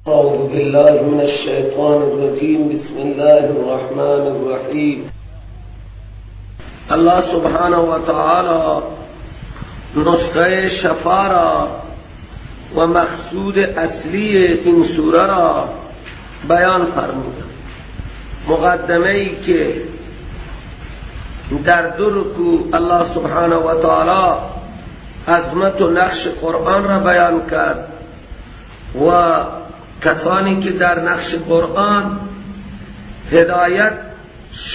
أعوذ بالله من الشیطان الرجیم. بسم الله الرحمن الرحیم. الله سبحانه و تعالی نسخه شفا را و مقصود اصلی این سوره را بیان فرمود. مقدمه ای که در دو رکوع الله سبحانه و تعالی عظمت و نقش قرآن را بیان کرد و کسانی که در نقش قرآن هدایت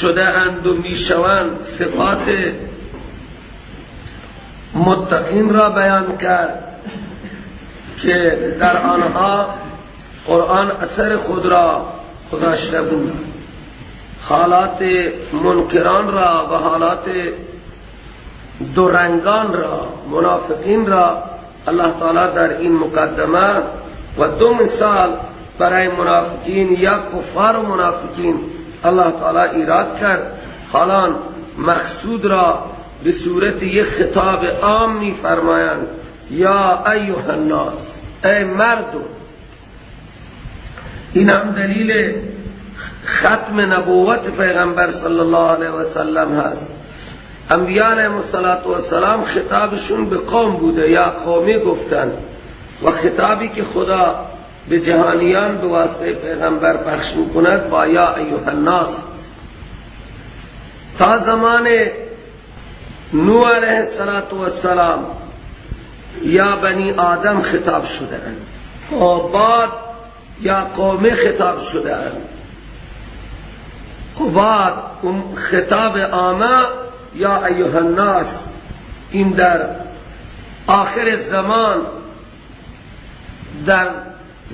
شده اند و میشوند صفات متقین را بیان کرد که در آنها قرآن اثر خود را گذاشته بود. حالات منکران را و حالات دورنگان را، منافقین را الله تعالی در این مقدمه و دو مثال برای منافقین یا کفار و منافقین الله تعالی ایراد کرد. حالان مقصود را به صورت یک خطاب عام می فرمایند: یا ایها الناس، ای مردم. این هم دلیل ختم نبوت پیغمبر صلی الله علیه و سلم هست. انبیاء علیهم السلام خطابشون به قوم بوده، یا قومی گفتن، و خطابی که خدا به جهانیان به واسطه پیغمبر پخش میکند با یا ایها الناس. تا زمان نوح علیه السلام یا بنی آدم خطاب شده اند، و بعد یا قوم خطاب شده اند، و بعد خطاب عامه یا ایها الناس. این در آخر زمان، در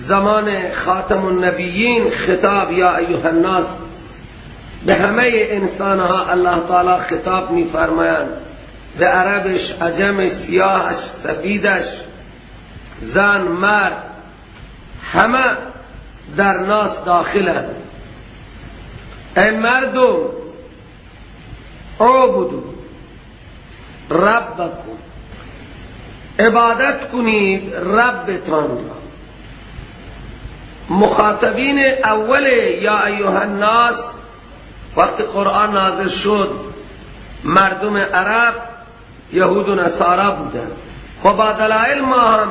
زمان خاتم النبیین، خطاب یا ایها الناس به همه انسانها الله تعالی خطاب می فرمایند، به عربش، عجمش، سیاهش، سفیدش، زن، مرد، همه در ناس داخلند. ای مردم، اعبدوا ربکم، عبادت کنید ربتان را. مخاطبین اول یا ایها الناس وقتی قرآن نازل شد مردم عرب، یهود و نصارا بودند. خب با دلائل ما هم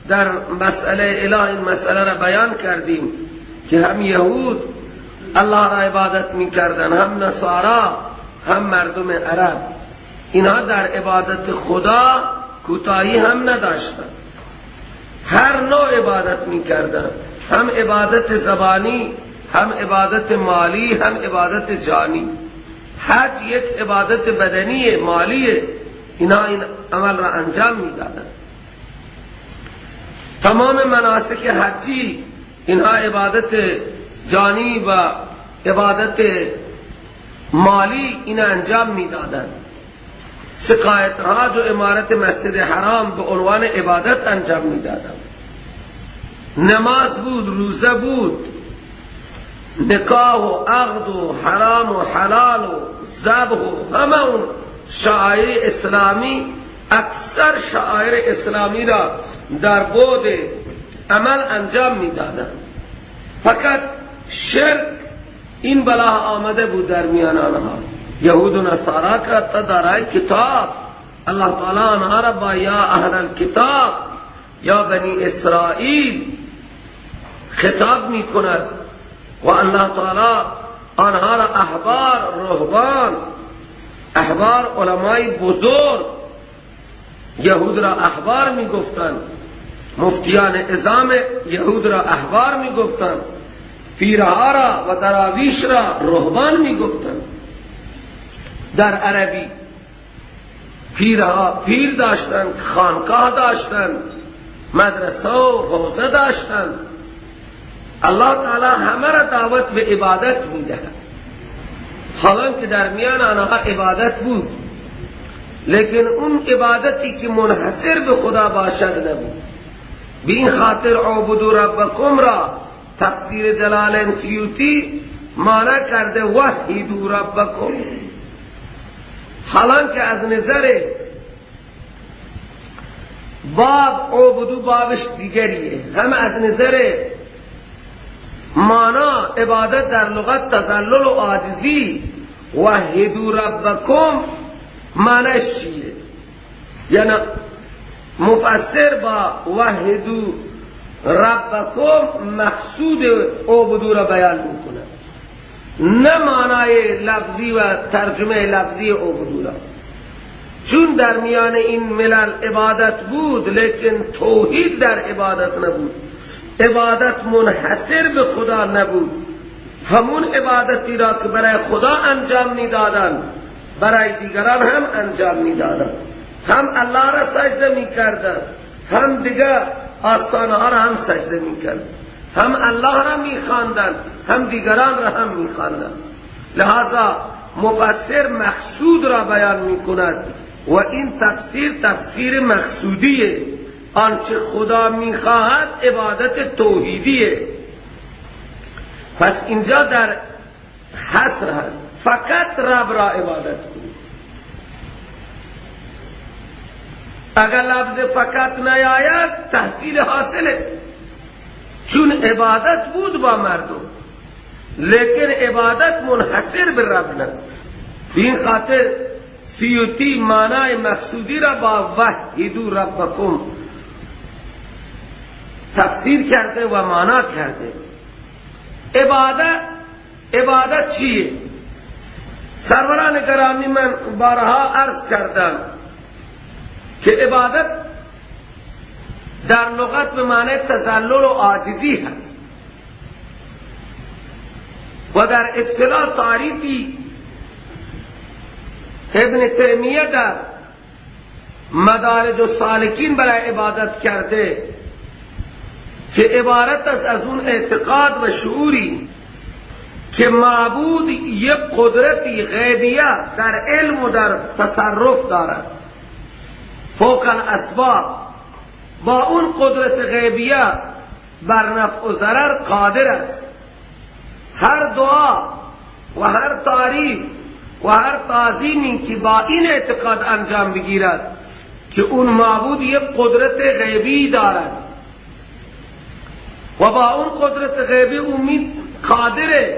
در مسئله اله این مسئله را بیان کردیم که هم یهود الله را عبادت می کردن، هم نصارا، هم مردم عرب. اینها در عبادت خدا کوتاهی هم نداشتن، هر نوع عبادت می کردن، هم عبادت زبانی، هم عبادت مالی، هم عبادت جانی. حج یک عبادت بدنی مالی، اینا این عمل را انجام می دادن. تمام مناسک حجی اینها عبادت جانی و عبادت مالی اینا انجام می دادن. سقایت حاج و امارت مسجد حرام به عنوان عبادت انجام می دادن. نماز بود، روزه بود، نکاح و عقد و حرام و حلال و ذبح و همه اون شعائر اسلامی، اکثر شعائر اسلامی را در بعد عمل انجام می دادن. فقط شرک این بلا آمده بود در میان آنها. یهود و نصارا کا دارای کتاب، الله تعالی آنها را با یا اهل الکتاب یا بنی اسرائیل خطاب می کند و الله تعالی آنها را احبار، رهبان، احبار علمای بزرگ، یهود را احبار می گفتند، مفتیان عظام یهود را احبار می گفتند، پیرها را و دراویش را رهبان می گفتند. در عربی پیرها پیر داشتند، خانقاه داشتند، مدرسه و حوزه داشتند. الله تعالی همه را دعوت به عبادت میدهد، حالا که در میان آنها عبادت بود. لیکن اون عبادتی که منحصر به خدا باشد نبود. به این خاطر اعبدوا ربکم را تفسیر جلالین سیوطی معنی کرده وحیدوا ربکم، حالانکه از نظر باب اعبدوا بابش دیگریه، هم از نظر مانا عبادت در لغت تذلل و عاجزی، وحیدوا ربکم معنیش چیه؟ یعنی مفسر با وحیدوا ربکم مقصود اعبدوا را بیان میکنه، نه معنای لفظی و ترجمه لفظی اعبدوا را. چون در میان این ملل عبادت بود لیکن توحید در عبادت نبود، عبادت منحصر به خدا نبود. همون عبادتی را که برای خدا انجام میدادند برای دیگران هم انجام میدادند، هم الله را سجده میکردند، هم دیگر آستانه ها را هم سجده میکردند، هم الله را میخواندند، هم دیگران را هم میخواندند. لہذا مفسر مقصود را بیان میکند و این تفسیر تفسیر مقصودیه. آنچه خدا میخواهد عبادت توحیدیه. پس اینجا در حصر هست، فقط رب را عبادت کنید. اگر لفظ فقط نیاید تحصیل حاصله، چون عبادت بود با مردم لیکن عبادت منحصر به رب نه. این خاطر سیوطی معنای مقصودی را با وحیدوا ربکم تفسیر کرده و معنا کرده. عبادت چیه؟ سروران گرامی من بارها عرض کردم که عبادت در لغت به معنی تذلل و عاجزی هست و در اصطلاح تعریفی ابن تیمیه در مدارج السالکین برای عبادت کرده که عبارت است از اون اعتقاد و شعوری که معبود یک قدرتی غیبیه در علم و در تصرف دارد فوق الاسباب، با اون قدرت غیبیه بر نفع و ضرر قادر است. هر دعا و هر تعریف و هر تعظیمی که با این اعتقاد انجام بگیرد که اون معبود یک قدرت غیبی دارد و با اون قدرت غیبی امید قادر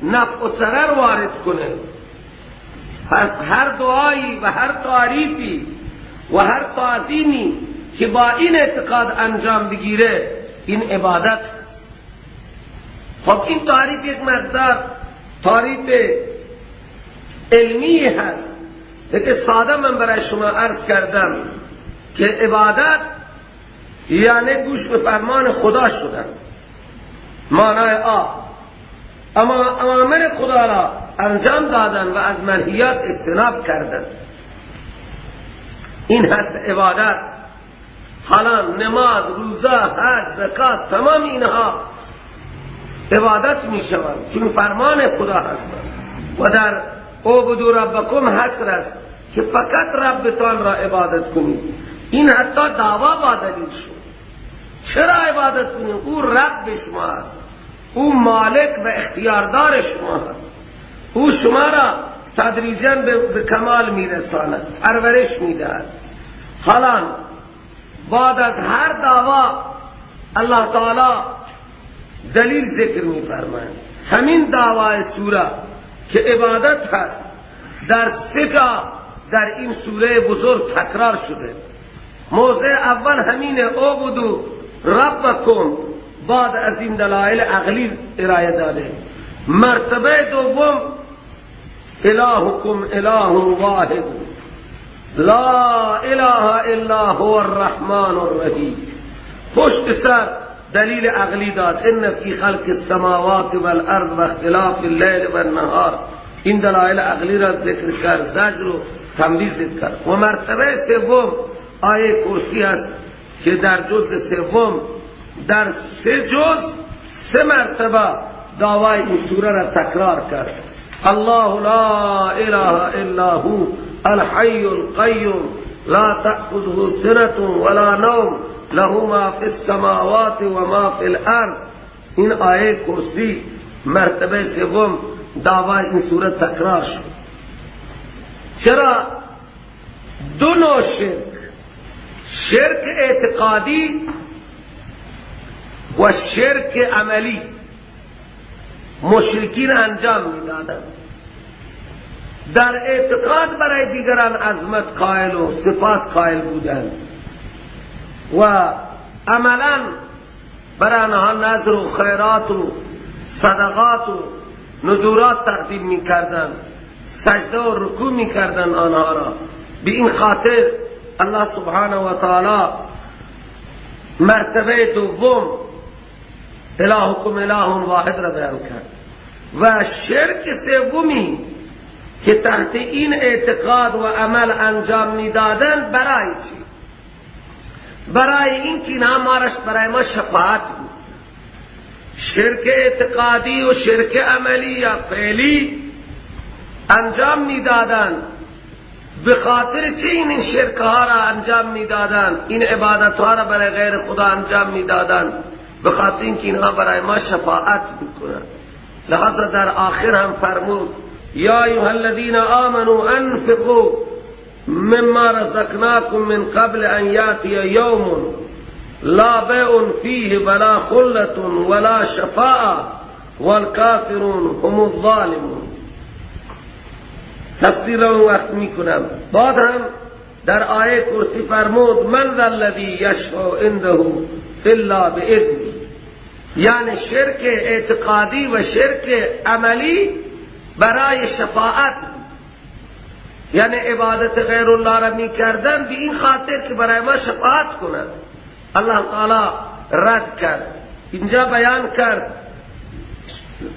نفع و ضرر وارد کنه، پس هر دعایی و هر تعریفی و هر تعظیمی که با این اعتقاد انجام بگیره این عبادت. خب این تعریف یک مقدار تعریف علمی هست که ساده من برای شما عرض کردم که عبادت یعنی گوش به فرمان خدا شدن، معنای آ اما اوامر خدا را انجام دادن و از منهیات اجتناب کردن، این هست عبادت. حالا نماز، روزه، حج، زکات، تمام اینها عبادت می شوند چون فرمان خدا هستند. و در اعبدوا ربکم حصر است که فقط ربتان را عبادت کنید. این حتی دعوا با دلیل شد. چرا عبادت کنید؟ او رب شما است، او مالک و اختیاردار شما است، او شما را تدریجاً به کمال میرساند، پرورش میدهد. حالا بعد از هر دعوا الله تعالی دلیل ذکر میفرماید. همین دعوای سوره که عبادت هست در سه جا در این سوره بزرگ تکرار شده. موضع اول همینه اعبدوا ربکم، بعد از این دلائل عقلی ارائه داده. مرتبه دوم الهکم اله واحد لا اله الا هو الرحمن الرحیم. پشت سر دلیل عقلی داد، ان فی خلق السماوات والارض و اختلاف اللیل والنهار. این دلائل عقلی را ذکر کرد، زجر و تنبیه ذکر کرد. و مرتبه سوم آیه کرسی هست که در جزء سوم در سه جزء سه مرتبه دعوای این سوره را تکرار کرد. الله لا اله الا هو الحی القیوم لا تأخذه سنة ولا نوم له ما فی السماوات و ما فی الارض. این آیه کرسی مرتبه سوم دعوی این سوره تکرار شد. چرا؟ دو نوع شرک، شرک اعتقادی و شرک عملی مشرکین انجام میدادند. در اعتقاد برای دیگران عظمت قائل و صفات قائل بودند و عملا برای آنها نذر و خیرات و صدقات و نذورات تقدیم میکردند، سجده و رکوع میکردند آنها را. به این خاطر الله سبحانه و تعالی مرتبه دوم الهکم اله واحد را بیان کرد. و شرک سومی که تحت این اعتقاد و عمل انجام میدادن برای چی؟ برای این که اینها مارش برای ما شفاعت بود. شرک اعتقادی و شرک عملی یا فعلی انجام میدادن. به خاطر چه این شرک ها را انجام میدادن، این عبادت ها را برای غیر خدا انجام میدادن؟ به خاطر اینکه اینها برای ما شفاعت میکنند. لذا در آخر هم فرمود یا ایها الذین آمنوا انفقوا مما رزقناکم من قبل ان یاتی یوم لا بیع فیه ولا خلة ولا شفاعة والکافرون هم الظالمون. تفسیر را وقت میکنم. بعد هم در آیه کرسی فرمود من ذا الذی یشفع عنده الا باذنه، یعنی شرک اعتقادی و شرک عملی برای شفاعت، یعنی عبادت غیر الله را میکردن به این خاطر که برای ما شفاعت کنند. الله تعالی رد کرد، اینجا بیان کرد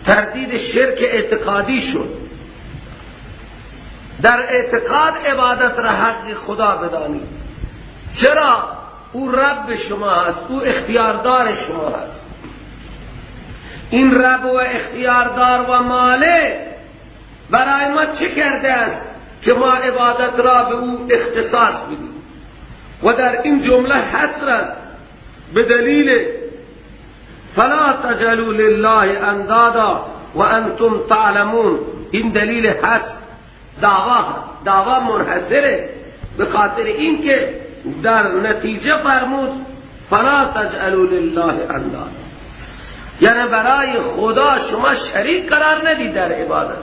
تردید شرک اعتقادی شد. در اعتقاد عبادت را حق خدا بدانید. چرا؟ او رب شما هست، او اختیاردار شما هست. این رب و اختیاردار و مالک برای ما چه کرده است که ما عبادت را به او اختصاص بدیم؟ و در این جمله حصر است به دلیل فلا تجعلوا لله اندادا و انتم تعلمون. این دلیل حصر دعوا، دعوا منحصره به خاطر اینکه در نتیجه فرمود فلا تجعلوا لله اندادا، یعنی برای خدا شما شریک قرار ندید در عبادت.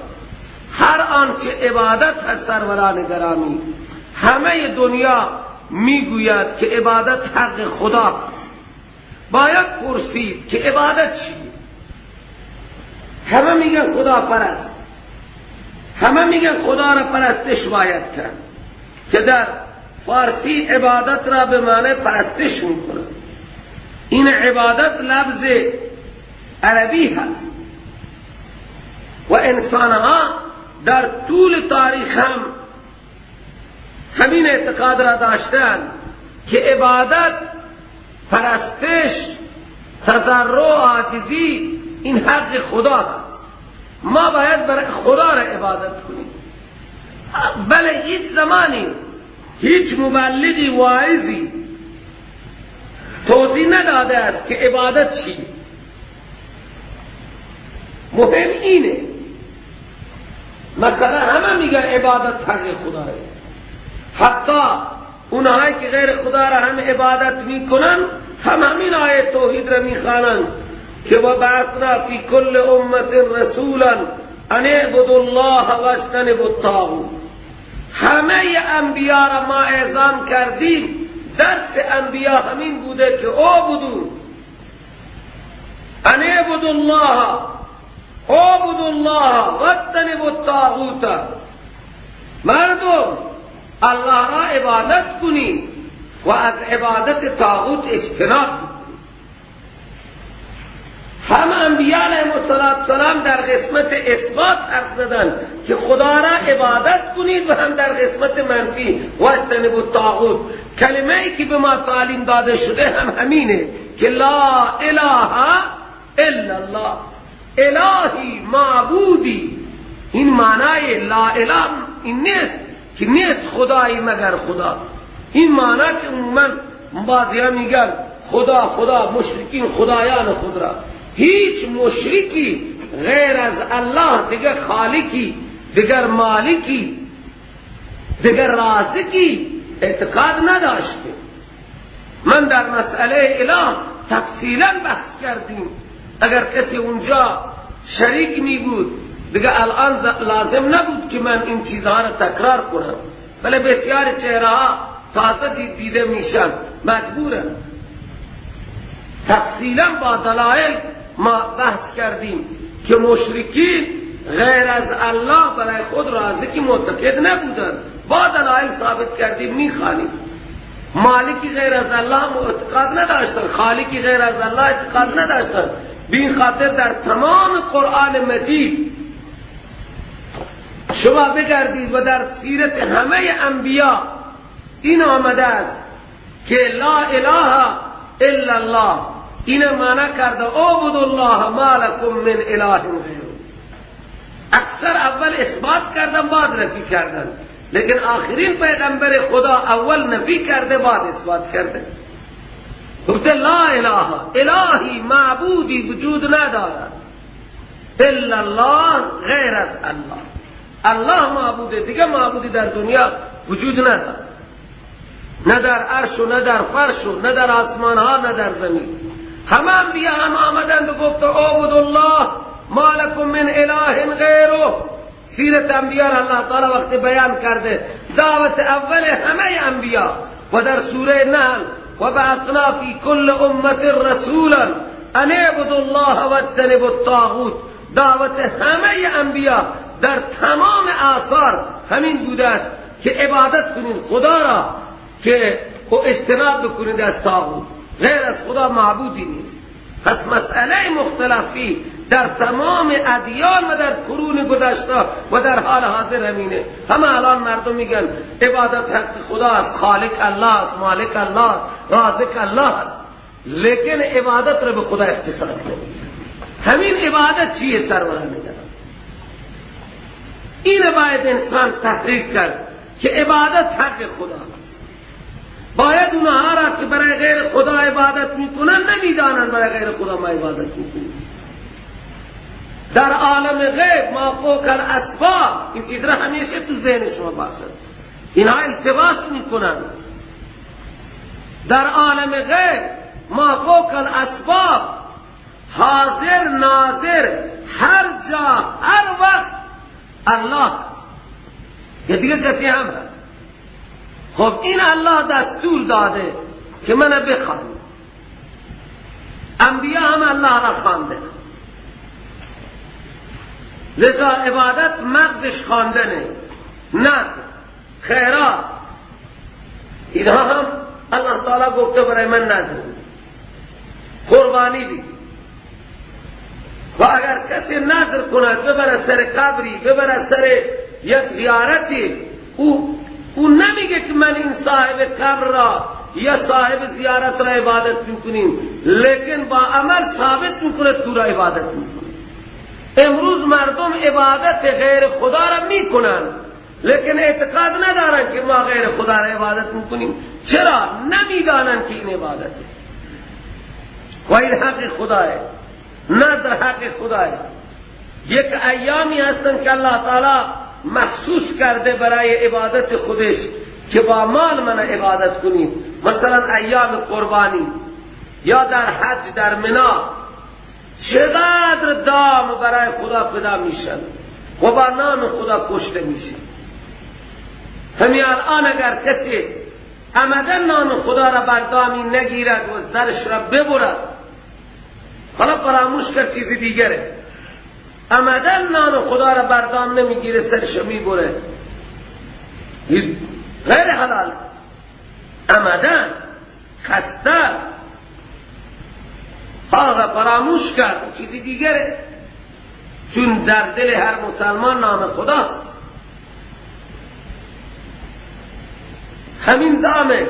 هر آنچه عبادت هست سروران گرامی، همه دنیا میگوید که عبادت حق خدا. باید پرسید که عبادت چیه؟ همه میگن خدا پرست، همه میگن خدا را پرستش باید کرد، که در فارسی عبادت را به معنی پرستش میکنه. این عبادت لفظ عربی هست و انسانها در طول تاریخ هم همین اعتقاد را داشتند که عبادت، پرستش، تضرع، عاجزی این حق خدا هست. ما باید برای خدا را عبادت کنیم. بله هیچ زمانی هیچ مبلغی واعظی توضیح نداده است که عبادت چی. مهم اینه، مثلا همه میگن عبادت حق خداه، حتی اونهایی که غیر خدا را هم عبادت میکنن هم همین آیه توحید را میخوانند که و بعثنا فی کل امت رسولا ان اعبدوا الله واجتنبوا الطاغوت. همه انبیا را ما اعزام کردیم، درس انبیا همین بوده که اعبدوا، ان اعبدوا الله، اعبدوا الله واجتنبوا الطاغوت. مردم الله را عبادت کنید و از عبادت طاغوت اجتناب کنید. هم انبیاء علیهم السلام در قسمت اثبات حرف زدن که خدا را عبادت کنید و هم در قسمت منفی واجتنبوا الطاغوت. کلمه ای که به ما تعلیم داده شده هم همینه که لا اله الا الله، الهی معبودی. این معنای لا اله این نیست که نیست خدایی مگر خدا. این معنی که عموما بعضیا میگن خدا خدا، مشرکین خدایان خود را، هیچ مشرکی غیر از الله دیگر خالقی، دیگر مالکی، دیگر رازقی اعتقاد نداشته. من در مسئله اله تفصیلا بحث کردیم. اگر کسی اونجا شریک می بود دیگه الان لازم نبود که من این چیزها را تکرار کنم، ولی بسیار چهره ها تازه دیده میشن، مجبورم. تفصیلا با دلایل ما بحث کردیم که مشرکین غیر از الله برای خود رازقی معتقد نبودند. با دلایل ثابت کردیم. میخوانیم مالکی غیر از الله اعتقاد نداشتن، خالقی غیر از الله اعتقاد نداشتن. به این خاطر در تمام قرآن مجید شما بگردید و در سیرت همه انبیا این آمده است که لا اله الا الله، این معنی کرده اعبدوا الله ما لکم من اله غیره. اکثر اول اثبات کردن بعد نفی کردن، لیکن آخرین پیغمبر خدا اول نفی کرده بعد اثبات کرده. گفته لا اله، الهی معبودی وجود ندارد الا الله، غیر از الله. الله معبوده، دیگه معبودی در دنیا وجود ندارد، نه در عرش و نه در فرش و نه در آسمان ها نه در زمین. همه انبیا هم آمدند و گفت اعبدوا الله ما لکم من اله غیره. سیرت انبیا الله تعالی وقت بیان کرده دعوت اول همه انبیا و در سوره نحل و بعثنا فی کل امة رسولا ان اعبدوا الله واجتنبوا الطاغوت. دعوت همه انبیا در تمام آثار همین بوده است که عبادت کنید خدا را، که اجتناب بکنید از طاغوت، غیر از خدا معبودی نیست. پس مسئله مختلفی در تمام ادیان و در قرون گذشته و در حال حاضر همینه. همه الان مردم میگن عبادت حق خدا است، خالق الله است، مالک الله است، رازق الله است، لیکن عبادت را به خدا اختصاص نمیدن. همین عبادت چیه سروران میگن؟ این باید انسان تحریک کرد که عبادت حق خدا است. باید اونها را که برای غیر خدا عبادت میکنن نمیدانند برای غیر خدا ما عبادت میکنیم. در عالم غیب ما فوق الاسباب، این چیز را همیشه تو ذهن شما باشد، اینها التباس میکنن. در عالم غیب ما فوق الاسباب، حاضر ناظر، هر جا هر وقت الله، یه دیگه کسی هم هست. خب این الله دستور داده که من بخوانم، انبیا هم الله را خوانده، لذا عبادت مغزش خواندنه، نذر، خیرات، اینها هم الله تعالی گفته برای من نذر، قربانی بی. و اگر کسی نذر کند ببره سر قبری، ببره سر یک زیارتی، او نمیگه که من این صاحب قبر را یا صاحب زیارت را عبادت میکنیم، لیکن با عمل ثابت میکنه تو را عبادت میکنه. امروز مردم عبادت غیر خدا را میکنن، لیکن اعتقاد ندارن که ما غیر خدا را عبادت میکنیم. چرا؟ نمیدانن که این عبادت و این حق خداه، نذر حق خداه. یک ایامی هستن که الله تعالی مخصوص کرده برای عبادت خودش که با مال من عبادت کنیم، مثلا ایام قربانی یا در حج در منا چقدر دام برای خدا فدا میشن و با نام خدا کشته میشن. همین الان اگر کسی عمدن نام خدا را بر دامی نگیرد و سرش را ببرد، حالا فراموش کرد چیز دیگره، عمدن نام خدا را بر دام نمیگیره، سرش میبره، غیر حلال، عمدن خسته آقا فراموش کرد چیزی دیگره، چون در دل هر مسلمان نام خدا همین دامه.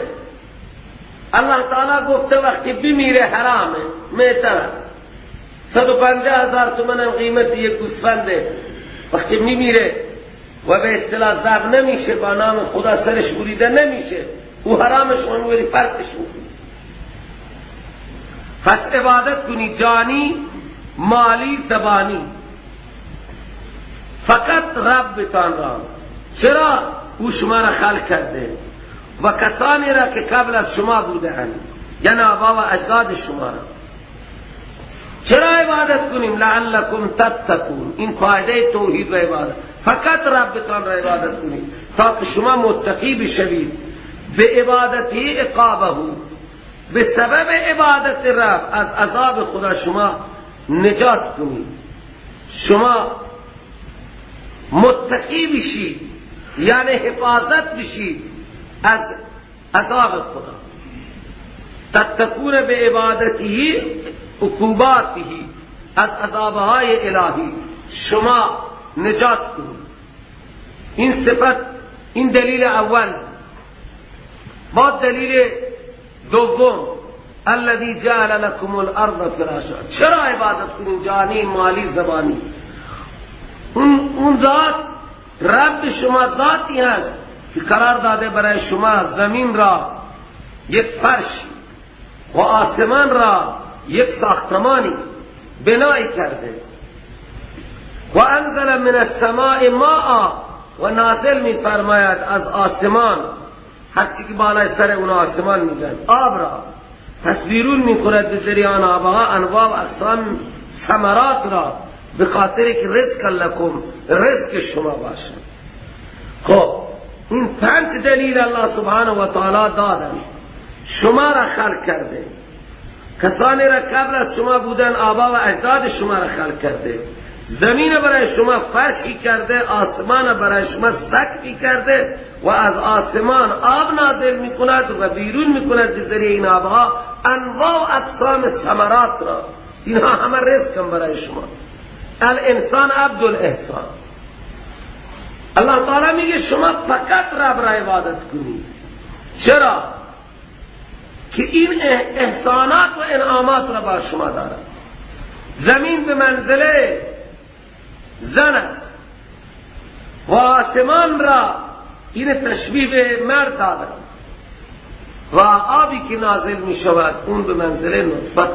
الله تعالی گفته وقتی بمیره حرامه، میتره 150,000 تومن هم قیمت یک گوسفنده، وقتی میمیره و به اصطلاح ذبح نمیشه، با نام خدا سرش بریده نمیشه، او حرامش میبری پرتش میکنی. پس عبادت کنی جانی، مالی، زبانی، فقط ربتان را. چرا؟ او شما را خلق کرده و کسانی را که قبل از شما بوده اند، یعنی آبا و اجداد شما را. چرا عبادت کنیم؟ لعلکم تتقون. این فایده توحید و عبادت، فقط ربتان را عبادت کنید تا که شما متقی بشوید. به عبادتی عقابه، به سبب عبادت رب از عذاب خدا شما نجات کنید، شما متقی بشید، یعنی حفاظت بشید از عذاب خدا. تتقون به عبادته عقوباته، از عذابهای الهی شما نجات کنید. این صفت، این دلیل اول. با دلیل دوم، الذي جعل لكم الارض فراشا. چرا عبادت کنید؟ جانی، مالی، زبانی. اون ذات رب شما ذاتی هست که قرار داده برای شما زمین را یک فرش و آسمان را یک ساختمانی بنای کرده. و انزل من السماء ماء، و نازل می فرماید از آسمان، هرچی که بالای سر اون آسمان میگن، آب را پس بیرون میکند به ذریعه آن آبها انواع و اقسام ثمرات را، به خاطر که رزق لکم، رزق شما باشه. خب این 5 دلیل الله سبحانه و تعالی دادن. شما را خلق کرده، کسانی را قبل از شما بودن، آبا و اجداد شما را خلق کرده، زمین برای شما فرشی کرده، آسمان برای شما سقفی کرده و از آسمان آب نازل میکند و بیرون میکند به ذریعه این آبها انواع و اقسام ثمرات را. اینها همه رزق برای شما. الانسان عبد الاحسان. الله تعالی میگه شما فقط رب را عبادت کنید. چرا؟ که این احسانات و انعامات را با شما دارد. زمین به منزله زن است و آسمان را این تشبیه به مرد داده و آبی که نازل می شود اون به منزله نطفت.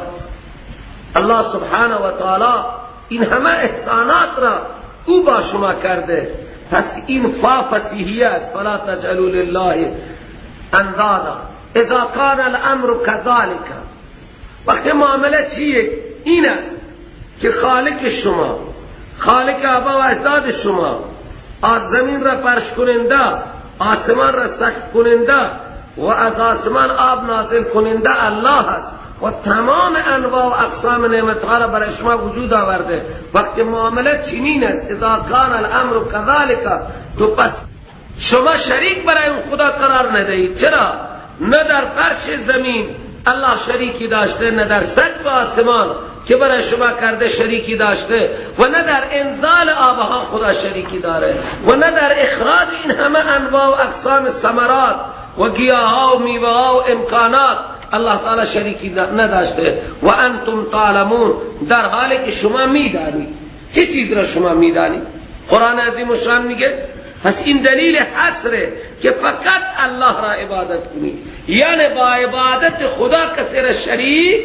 الله سبحانه و تعالی این همه احسانات را او با شما کرده. پس این فا فتیحیت، فلا تجعلوا لله اندادا اذا کان الامر كذلك. وقتی معامله چیه؟ اینه که خالق شما، خالق آبا و اجداد شما، از زمین را فرش کننده، آسمان را سقف کننده و از آسمان آب نازل کننده الله است و تمام انواع و اقسام نعمتها را برای شما وجود آورده. وقتی معامله چنین است، اذا کان الامر كذلك، تو پس شما شریک برای اون خدا قرار ندهید. چرا؟ نه در فرش زمین الله شریکی داشته، نه در سقف آسمان که برای شما کرده شریکی داشته، و نه در انزال آبها خدا شریکی داره، و نه در اخراج این همه انواع و اقسام ثمرات و گیاها و میوه‌ها و امکانات الله تعالی شریکی نداشته. و انتم تعلمون، در حالی که شما میدانید. چه چیز را شما میدانید؟ قرآن عظیم الشان میگه. پس این دلیل حصره که فقط الله را عبادت کنید، یعنی با عبادت خدا کسی را شریک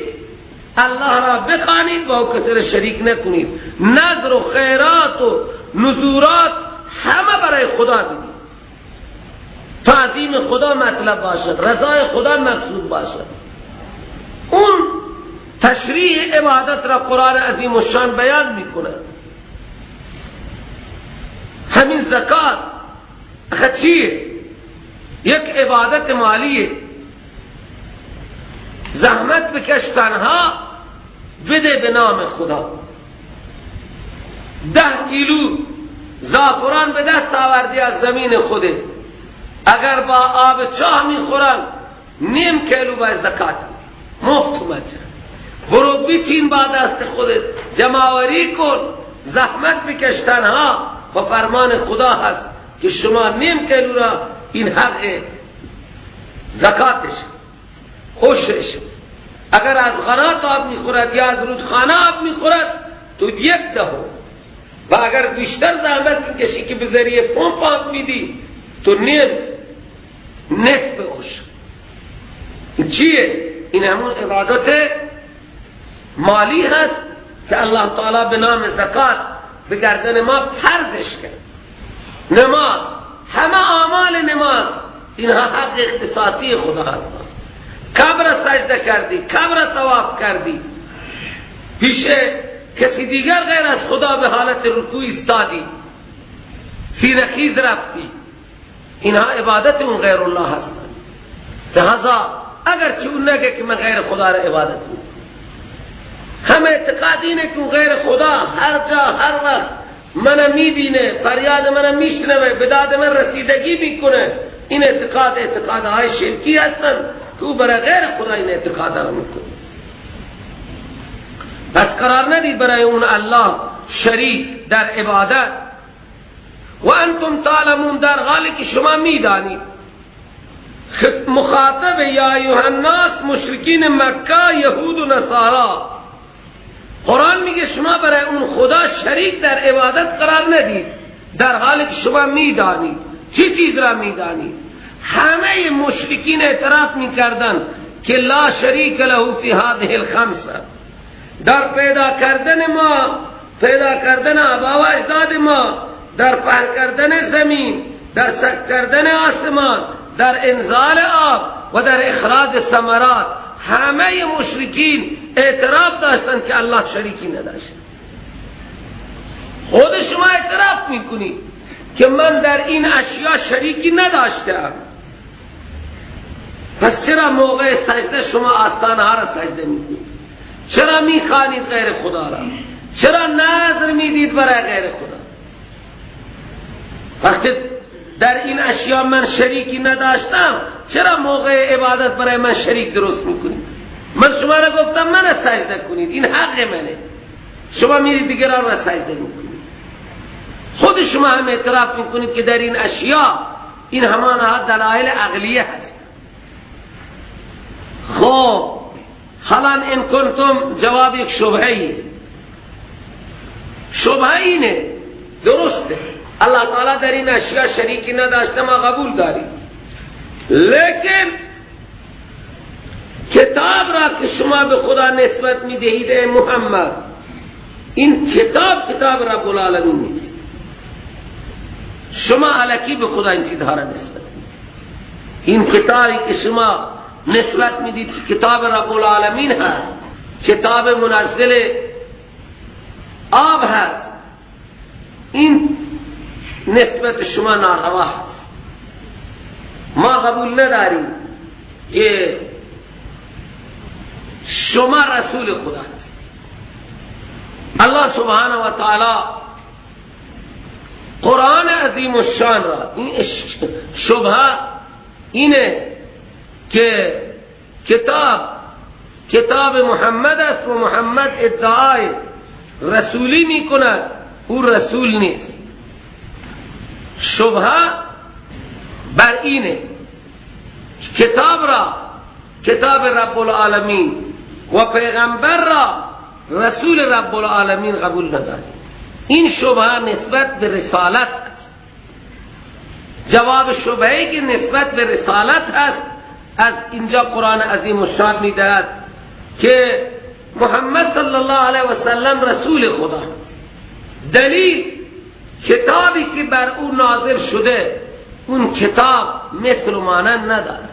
الله را بخوانید و او کسی را شریک نکنید. نذر و خیرات و نذورات همه برای خدا بدید، تعظیم خدا مطلب باشد، رضای خدا مقصود باشد. اون تشریح عبادت را قرآن عظیم الشان بیان میکنه. همین زکات چیه؟ یک عبادت مالیه. زحمت بکش تنها، بده به نام خدا. 10 کیلو زعفران به دست آوردی از زمین خوده، اگر با آب چاه میخورن نیم کیلو باید زکات، مفت مجان. برو بچین با دست خودت، جمع‌آوری کن، زحمت بکش تنها، و فرمان خدا هست که شما نیم کیلو را این حق زکاتش، عشرش. اگر از غنات آب میخورد یا از رودخانه آب میخورد تو 1/10. و اگر بیشتر زحمت میکشی که به ذریعه پمپ آب میدی تو نیم نصف عشر. این چیه؟ این همون عبادت مالی هست که الله تعالی به نام زکات به گردن ما فرضش کرد. نماز، همه اعمال نماز اینها حق اختصاصی خدا هست. قبر سجده کردی، قبر طواف کردی، پیش کسی دیگر غیر از خدا به حالت رکوع ایستادی، سینه خیز رفتی، اینها عبادت اون غیر الله هستند. لذا اگر چه اون نگه که من غیر خدا را عبادت میکنم، همه اعتقاد اینه که اون غیر خدا هر جا هر وقت منو میبینه، فریاد منو میشنوه، به داد من رسیدگی میکنه، این اعتقاد اعتقادهای شرکی هستند که او برای غیر خدا این اعتقاد را میکنه. پس قرار ندید برای اون الله شریک در عبادت. و انتم تعلمون، در حالی که شما میدانید. مخاطب یا ایها الناس مشرکین مکه، یهود و نصارا. قرآن میگه شما برای اون خدا شریک در عبادت قرار ندید در حالی که شما میدانید. چه چیز را میدانید؟ همه مشرکین اعتراف میکردن که لا شریک له فی هذه الخمسه، در پیدا کردن ما، پیدا کردن آبا و اجداد ما، در پهن کردن زمین، در سک کردن آسمان، در انزال آب و در اخراج ثمرات، همه مشرکین اعتراف داشتند که الله شریکی نداشت. خود شما اعتراف میکنید که من در این اشیا شریکی نداشتم، پس چرا موقع سجده شما آستانه ها را سجده میکنید؟ چرا میخوانید غیر خدا را؟ چرا نذر میدید برای غیر خدا؟ وقتی در این اشیا من شریکی نداشتم، چرا موقع عبادت برای من شریک درست میکنید؟ من شما را گفتم من سجده کنید، این حق منه، شما میرید دیگران را سجده میکنید. خود شما هم اعتراف میکنید که در این اشیا این همان دلایل عقلیه هست. خب حالا ان کنتم جواب یک شبهه، شبهه اینه، درسته الله تعالی در این اشیاء شریکی نداشته، ما قبول داریم، لیکن کتاب را که شما به خدا نسبت میدهید ای محمد، این کتاب کتاب رب العالمین نیست. شما الکی به خدا این چیزها را نسبت میدید. این کتابی که شما نسبت میدید که کتاب رب العالمین هست، کتاب منزل آب هست، این نسبت شما ناروا هست. ما قبول نداریم که شما رسول خدا هست. الله سبحانه و تعالی قرآن عظیم الشان را، این شبهه اینه که کتاب کتاب محمد است و محمد ادعای رسولی میکند، او رسول نیست. شبهه بر اینه کتاب را کتاب رب العالمین و پیغمبر را رسول رب العالمین قبول ندارد. این شبهه نسبت به رسالت است. جواب شبهه که نسبت به رسالت است از اینجا قرآن عظیم الشان میدهد که محمد صلی الله علیه و سلم رسول خدا است. دلیل کتابی که بر او نازل شده اون کتاب مثل و مانند ندارد.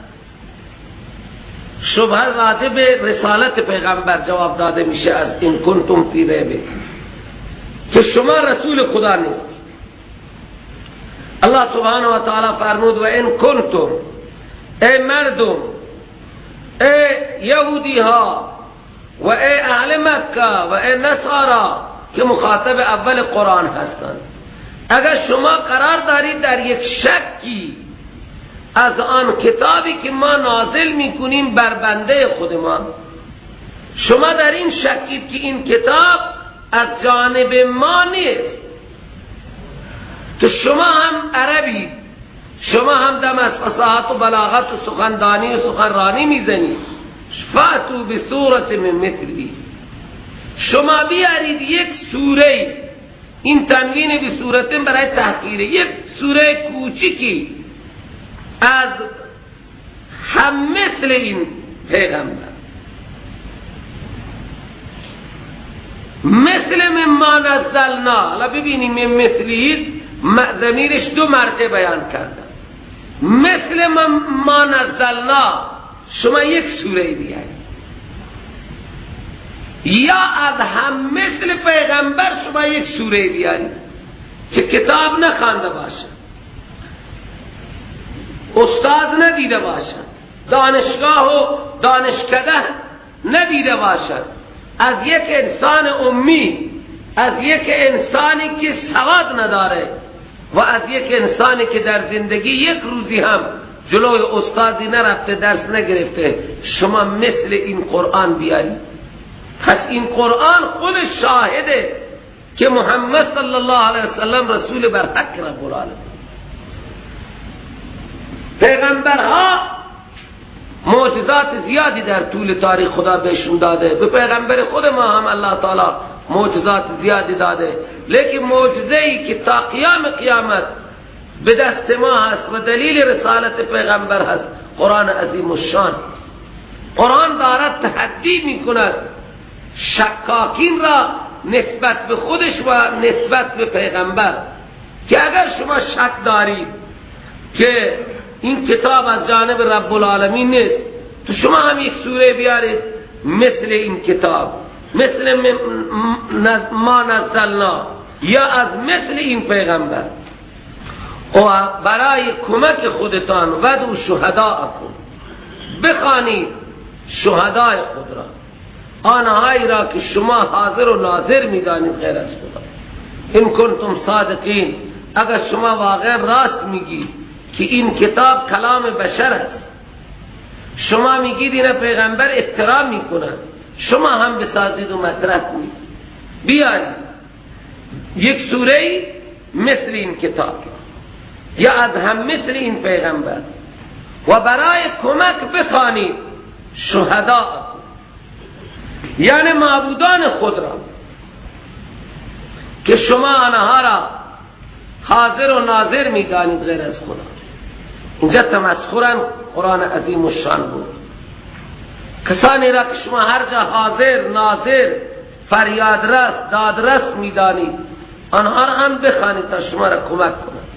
شبهه راجع به رسالت پیغمبر جواب داده میشه از این کنتم فی ریب، که شما رسول خدا نیست. الله سبحانه و تعالی فرمود و ان کنتم، ای مردم، ای یهودی ها و ای اهل مکه و ای نصارا که مخاطب اول قرآن هستند، اگر شما قرار دارید در یک شکی از آن کتابی که ما نازل میکنیم بر بنده خودمان، شما در این شکید که این کتاب از جانب ما نیست، که شما هم عربید، شما هم دم از فصاحت و بلاغت و سخندانی و سخنرانی میزنید، فأتوا بسورة من مثله، شما بیارید یک سوره این تنوین به صورت برای تحقیره، یک سوره کوچکی از هم مثل این پیغمبر، مثل مما نزلنا. حالا ببینیم من مثلی ضمیرش دو مرجع بیان کرده. مثل مما نزلنا، شما یک سوره بیایید، یا از هم مثل پیغمبر شما یک سوره بیارید که کتاب نخوانده باشه، استاد ندیده باشد، دانشگاه و دانشکده ندیده باشد، از یک انسان امی، از یک انسانی که سواد نداره و از یک انسانی که در زندگی یک روزی هم جلوی استادی نرفته، درس نگرفته، شما مثل این قرآن بیارید. پس این قرآن خود شاهده که محمد صلی الله علیه وسلم رسول بر حق رب العالمین. پیغمبرها معجزات زیادی در طول تاریخ خدا بهشون داده، به پیغمبر خود ما هم الله تعالی معجزات زیادی داده، لیکن معجزه‌ای که تا قیام قیامت به دست ما هست و دلیل رسالت پیغمبر هست، قرآن عظیم الشان. قرآن دارد تحدی میکند شکاکین را نسبت به خودش و نسبت به پیغمبر، که اگر شما شک دارید که این کتاب از جانب رب العالمین نیست، تو شما هم یک سوره بیارید مثل این کتاب، مثل ما نزلنا، یا از مثل این پیغمبر، و برای کمک خودتان ودعوا شهداءکم، بخوانید شهدای خود را، آنهایی را که شما حاضر و ناظر میدانید غیر از خدا. ان کنتم صادقین، اگر شما واقعا راست میگید که این کتاب کلام بشر است، شما میگید این پیغمبر افترا میکنند، شما هم بسازید و مطرح کنید، بیارید یک سوره مثل این کتاب یا از هم مثل این پیغمبر، و برای کمک بخوانید شهداء، یعنی معبودان خود را که شما آنها را حاضر و ناظر میدانید غیر از خدا. اینجا تمسخرا قرآن عظیم الشان بود. کسانی را که شما هر جا حاضر ناظر فریادرس دادرس میدانید، آنها را هم بخوانید تا شما را کمک کنند.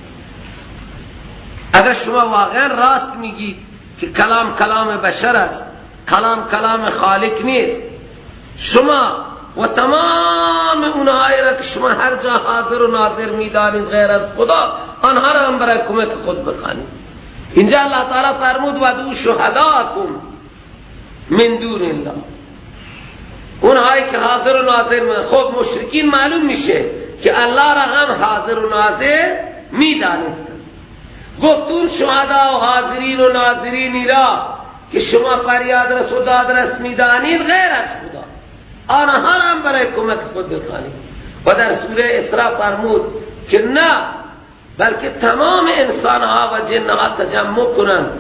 اگر شما واقعا راست میگید که کلام کلام بشر است، کلام کلام خالق نیست، شما و تمام اونهایی را که شما هر جا حاضر و ناظر میدانید غیر از خدا، آنها را هم برای کمک خود بخوانید. اینجا الله تعالی فرمود ودعوا شهداءکم من دون الله، اونهایی که حاضر و ناظر. خب مشرکین معلوم میشه که الله را هم حاضر و ناظر میدانست. گفت اون شهدا و حاضرین و ناظرینی را که شما فریاد رس و دادرس میدانید غیر از خدا، آنها را هم برای کمک خود بخوانید. و در سوره اسراء فرمود که نه، بلکه تمام انسانها و جنها تجمع کنند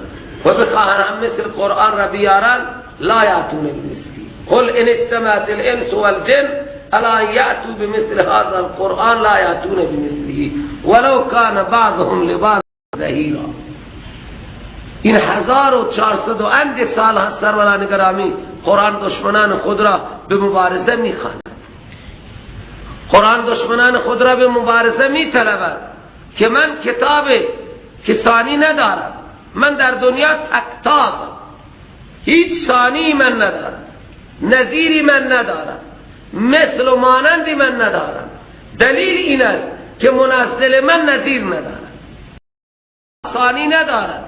و بخواهند هم مثل قرآن را بیارند، لا یأتون بمثله، قل ان اجتمعت الانس والجن الا یأتوا بمثل هذا القرآن لا یأتون بمثله ولو کان بعضهم لبعض ظهیرا. این 1400 و اند سال هست سروران گرامی، قرآن دشمنان خود را به مبارزه میخواند، قرآن دشمنان خود را به مبارزه میطلبد که من کتاب کسانی ندارم، من در دنیا تکتازم، هیچ ثانی من ندارم، نظیری من ندارم، مثل و مانندی من ندارم. دلیل این است که منزل من نظیر ندارد، ثانی ندارد،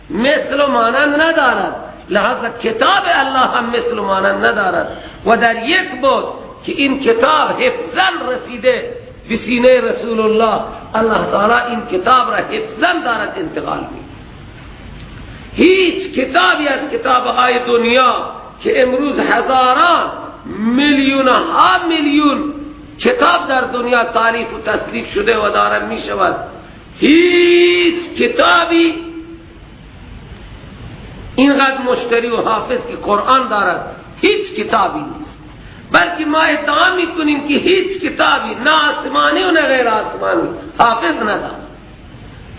مثل و مانند ندارد، لحاظ کتاب الله هم مثل و مانند ندارد. و در یک بود که این کتاب حفظاً رسیده به سینه رسول الله، الله تعالی این کتاب را حفظاً دارد انتقال می. هیچ کتابی از کتابهای دنیا که امروز هزاران میلیون ها میلیون کتاب در دنیا تالیف و تصنیف شده و دارن می شود، هیچ کتابی اینقدر مشتری و حافظ که قرآن دارد هیچ کتابی نیست. بلکه ما ادعا میکنیم که هیچ کتابی نه آسمانی و نه غیر آسمانی حافظ ندارد،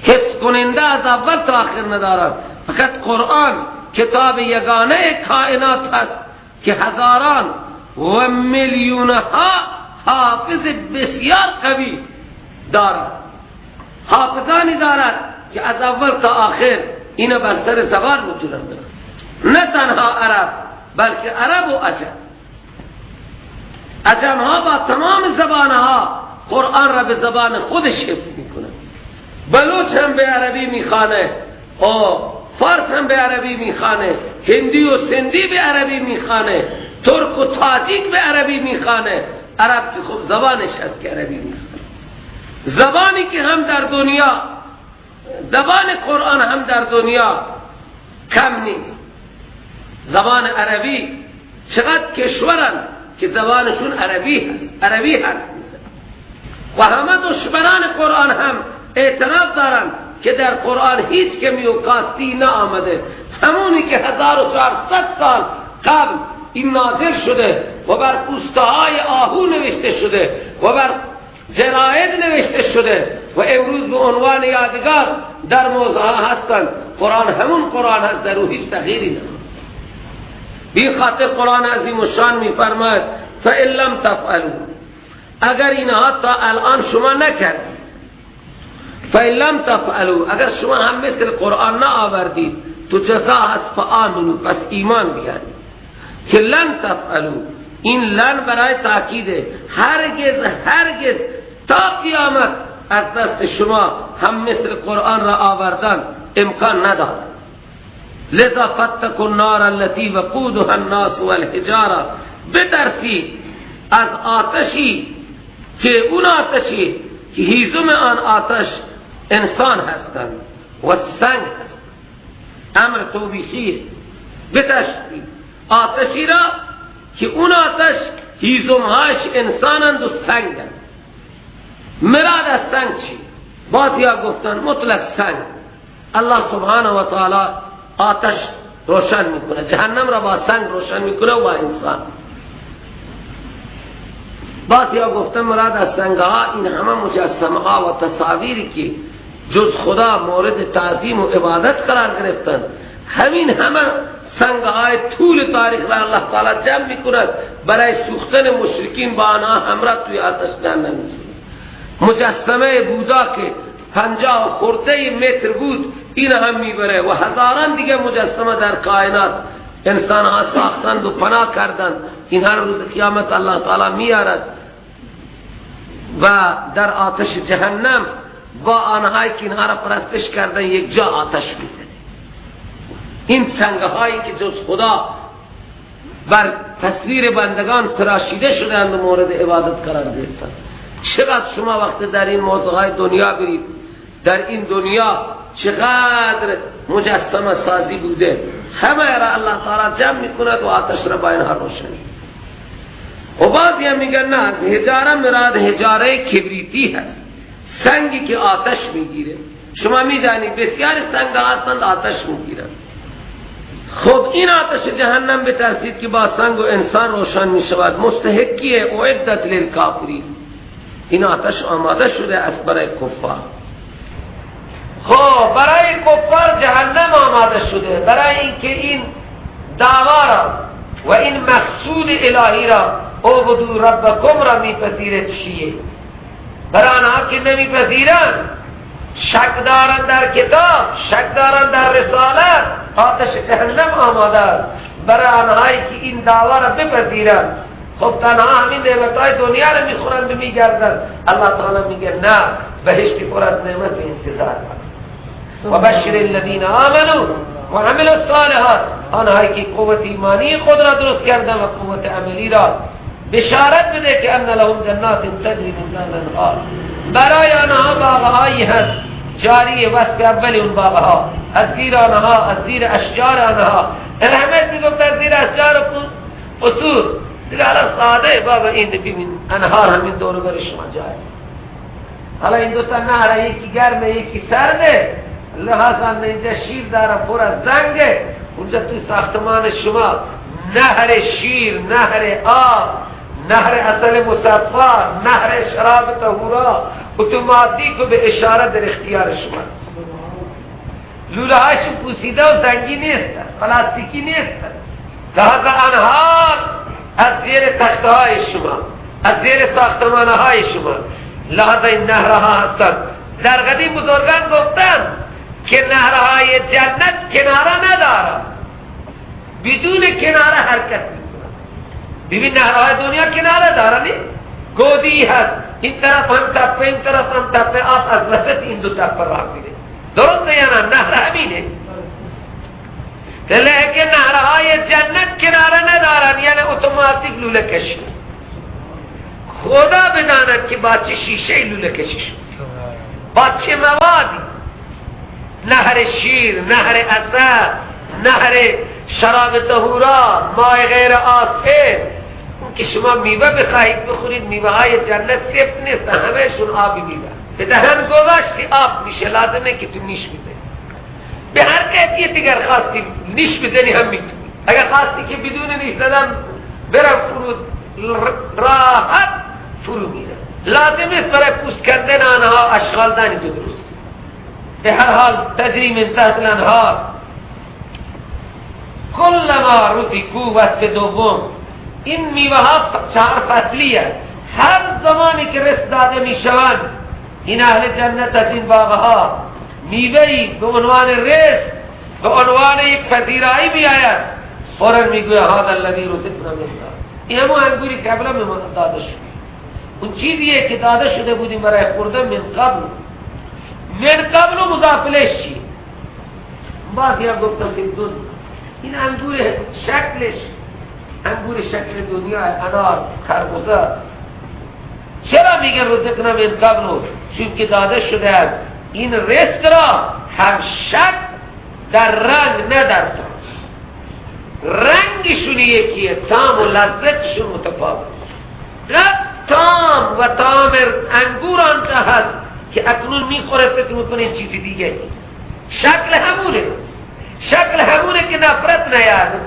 حفظ کننده از اول تا آخر ندارد. فقط قرآن کتاب یگانه کائنات هست که هزاران و میلیون ها حافظ بسیار قوی دارد، حافظانی دارد که از اول تا آخر اینا بر سر زبان میتونن بخوانند. نه تنها عرب بلکه عرب و عجم، عجم ها با تمام زبان ها قرآن را به زبان خودش حفظ میکنن. بلوچ هم به عربی میخوانه، فارس هم به عربی میخوانه، هندی و سندی به عربی میخوانه، ترک و تاجیک به عربی میخوانه. عرب که خب زبانش هست که عربی میخوانه. زبانی که هم در دنیا، زبان قرآن هم در دنیا کم نیست. زبان عربی چقدر کشورن که زبانشون عربی هست، عربی حرف میزنن و همه دشمنان قرآن هم اعتراف دارن که در قرآن هیچ کمی و کاستی نه آمده. همونی که 1400 سال قبل این نازل شده و بر پوسته‌های آهو نوشته شده و بر جراید نوشته شده و امروز به عنوان یادگار در موزه هستند، قرآن همون قرآن هست، در او هیچ تغییری نه. بی خاطر قرآن عظیم الشان میفرماید فَإِن لَمْ تَفْعَلُوا، اگر اینها تا الان شما نکردید، فَإِن لَمْ تَفْعَلُوا، اگر شما هم مثل قرآن نه آوردید تو جزا هست فآمنوا، پس ایمان بیارید. که لن تفعلوا، این لن برای تاکیده، هرگز هرگز تا قیامت از دست شما هم مثل قرآن را آوردن امکان ندارد. لذا فاتقوا النار التي وقودها الناس والحجاره، بترسید از آتشی که اون آتشی که هیزم آن آتش انسان هستند و سنگ هستند. امر توبیخیه، بترسید آتشی را که اون آتش هیزمهاش انسانند و سنگند. مراد از سنگ چی؟ بعضیا گفتن مطلق سنگ. الله سبحانه و تعالی آتش روشن میکنه، جهنم را با سنگ روشن میکنه و انسان. بعضیا گفتن مراد از سنگ ها این همه مجسمه ها و تصاویری که جز خدا مورد تعظیم و عبادت قرار گرفتن، همین همه سنگ های طول تاریخ را الله تعالی جمع میکند برای سوختن مشرکین با آنها همراه توی آتش جهنم میسوزند. مجسمه بودا که 50 خورده متر بود این هم میبره و هزاران دیگه مجسمه در کائنات انسان ها ساختند و پناه کردند. این هر روز قیامت الله تعالی میارد و در آتش جهنم با آنهایی که اینها را پرستش کردن یک جا آتش میزنه. این سنگ هایی که جز خدا بر تصویر بندگان تراشیده شدند و مورد عبادت قرار گرفتند. چقدر شما وقت در این موضوعهای دنیا برید، در این دنیا چقدر مجسمه سازی بوده، همه را الله تعالی جمع میکند و آتش را با اینها روشن. و بعضی هم میگن نه، حجاره مراد حجاره کبریتی هست، سنگی که آتش میگیره. شما میدانید بسیار سنگ هستند آتش میگیرند. خب این آتش جهنم بترسید که با سنگ و انسان روشن میشود، مستحقیه اعدت للکافرین، این آتش آماده شده از برای کفار. خب برای کفار جهنم آماده شده، برای اینکه این دعوا را و این مقصود الهی را اعبدوا ربکم را میپذیره چیه؟ برای آنها که نمیپذیرند، شک دارند در کتاب، شک دارند در رسالت، آتش جهنم آماده است. برای آنهایی که این دعوا را بپذیرند، خب تنها همین نعمتهای دنیا را میخورند و میگردند. الله تعالی میگه نه، بهشتی پر از نعمت به انتظار. و بشر الذین آمنوا و عملوا الصالحات، آنهایی که قوت ایمانی خود را درست کردند و قوت عملی را بشارت بده که ان لهم جنات تجری من تحتها الانهار، برای آنها باغهایی هست جاری، وصف اول اون باغها از زیر آنها، از زیر اشجار آنها. رحمت میگفت از زیر اشجار و قصور دیگه. حالا ساده بابا این ببین انهار همین دور بر شما جای. حالا این دو تا نهر یکی گرمه یکی سرده، لحاظا اینجا شیر داره پر از زنگه، اونجا توی ساختمان شما نهر شیر، نهر آب، نهر عسل مصفا، نهر شراب طهورا، اتوماتیک و به اشاره در اختیار شما. لوله هاشون پوسیده و زنگی نیستن، پلاستیکی نیستن. لحاظ انهار از زیر تخته های شما، از زیر ساختمان های شما، لحاظ این نهرها هستند. در قدیم بزرگان گفتن که نهرهای جنت کناره ندارد، بدون کناره حرکت میکنند. ببین نهرهای دنیا کناره داره، نی؟ گودی هست، این طرف هم تپه، این طرف هم تپه، آب از وسط این دو تپه راه میره. درسته یا نه؟ نهر همینه. لیکن نهرهای جنت کناره ندارن، یعنی اتوماتیک لوله کشی. خدا بداند که با چه شیشه لوله کشی شد، با چه موادی. نهر شیر، نهر عسل، نهر شراب طهورا، ماء غیر آسن. اون که شما میوه بخواهید بخورید، میوه های جنت سفت نیست، همهشون آبی میوه. به دهن گذاشتی آب میشه، لازمه که تو نیش بزنی. به هر کیفیت اگر خواستی نیش بزنی هم میتونی، اگر خواستی که بدون نیش زدن برم فرود، راحت فرو میره. لازم است برای پوست کندن آنها اشغال دانی تو درست. به هر حال تجری من تحت الانهار کلما رزقوا. وصف دوم، این میوه ها چهار فصلیه، هر زمانی که رزق داده میشوند این اهل جنت از این باغها میوه‌ای به عنوان رزق، به عنوان یک پذیرایی میآید، فوراً میگوید هذا الذی رزقنا من قبل. این همون انگوری که قبلا به ما داده شد، اون چیزیه که داده شده بودیم برای خوردن من قبل. من قبل مضاف الیه چی؟ بعضی هم گفتم که این انگور شکلش انگور شکل دنیا، انار، خربوزه. چرا میگه رزقنا من قبل؟ چون که داده شده است این رزق را هم شک در رنگ نه در طعم. رنگشون یکیه، طعم و لذتشون متفاوت. طعم و طعم انگور آنجا هست که اکنون میخوره فکر میکنه این چیزی دیگه. شکل همونه، شکل همونه که نفرت نیاد،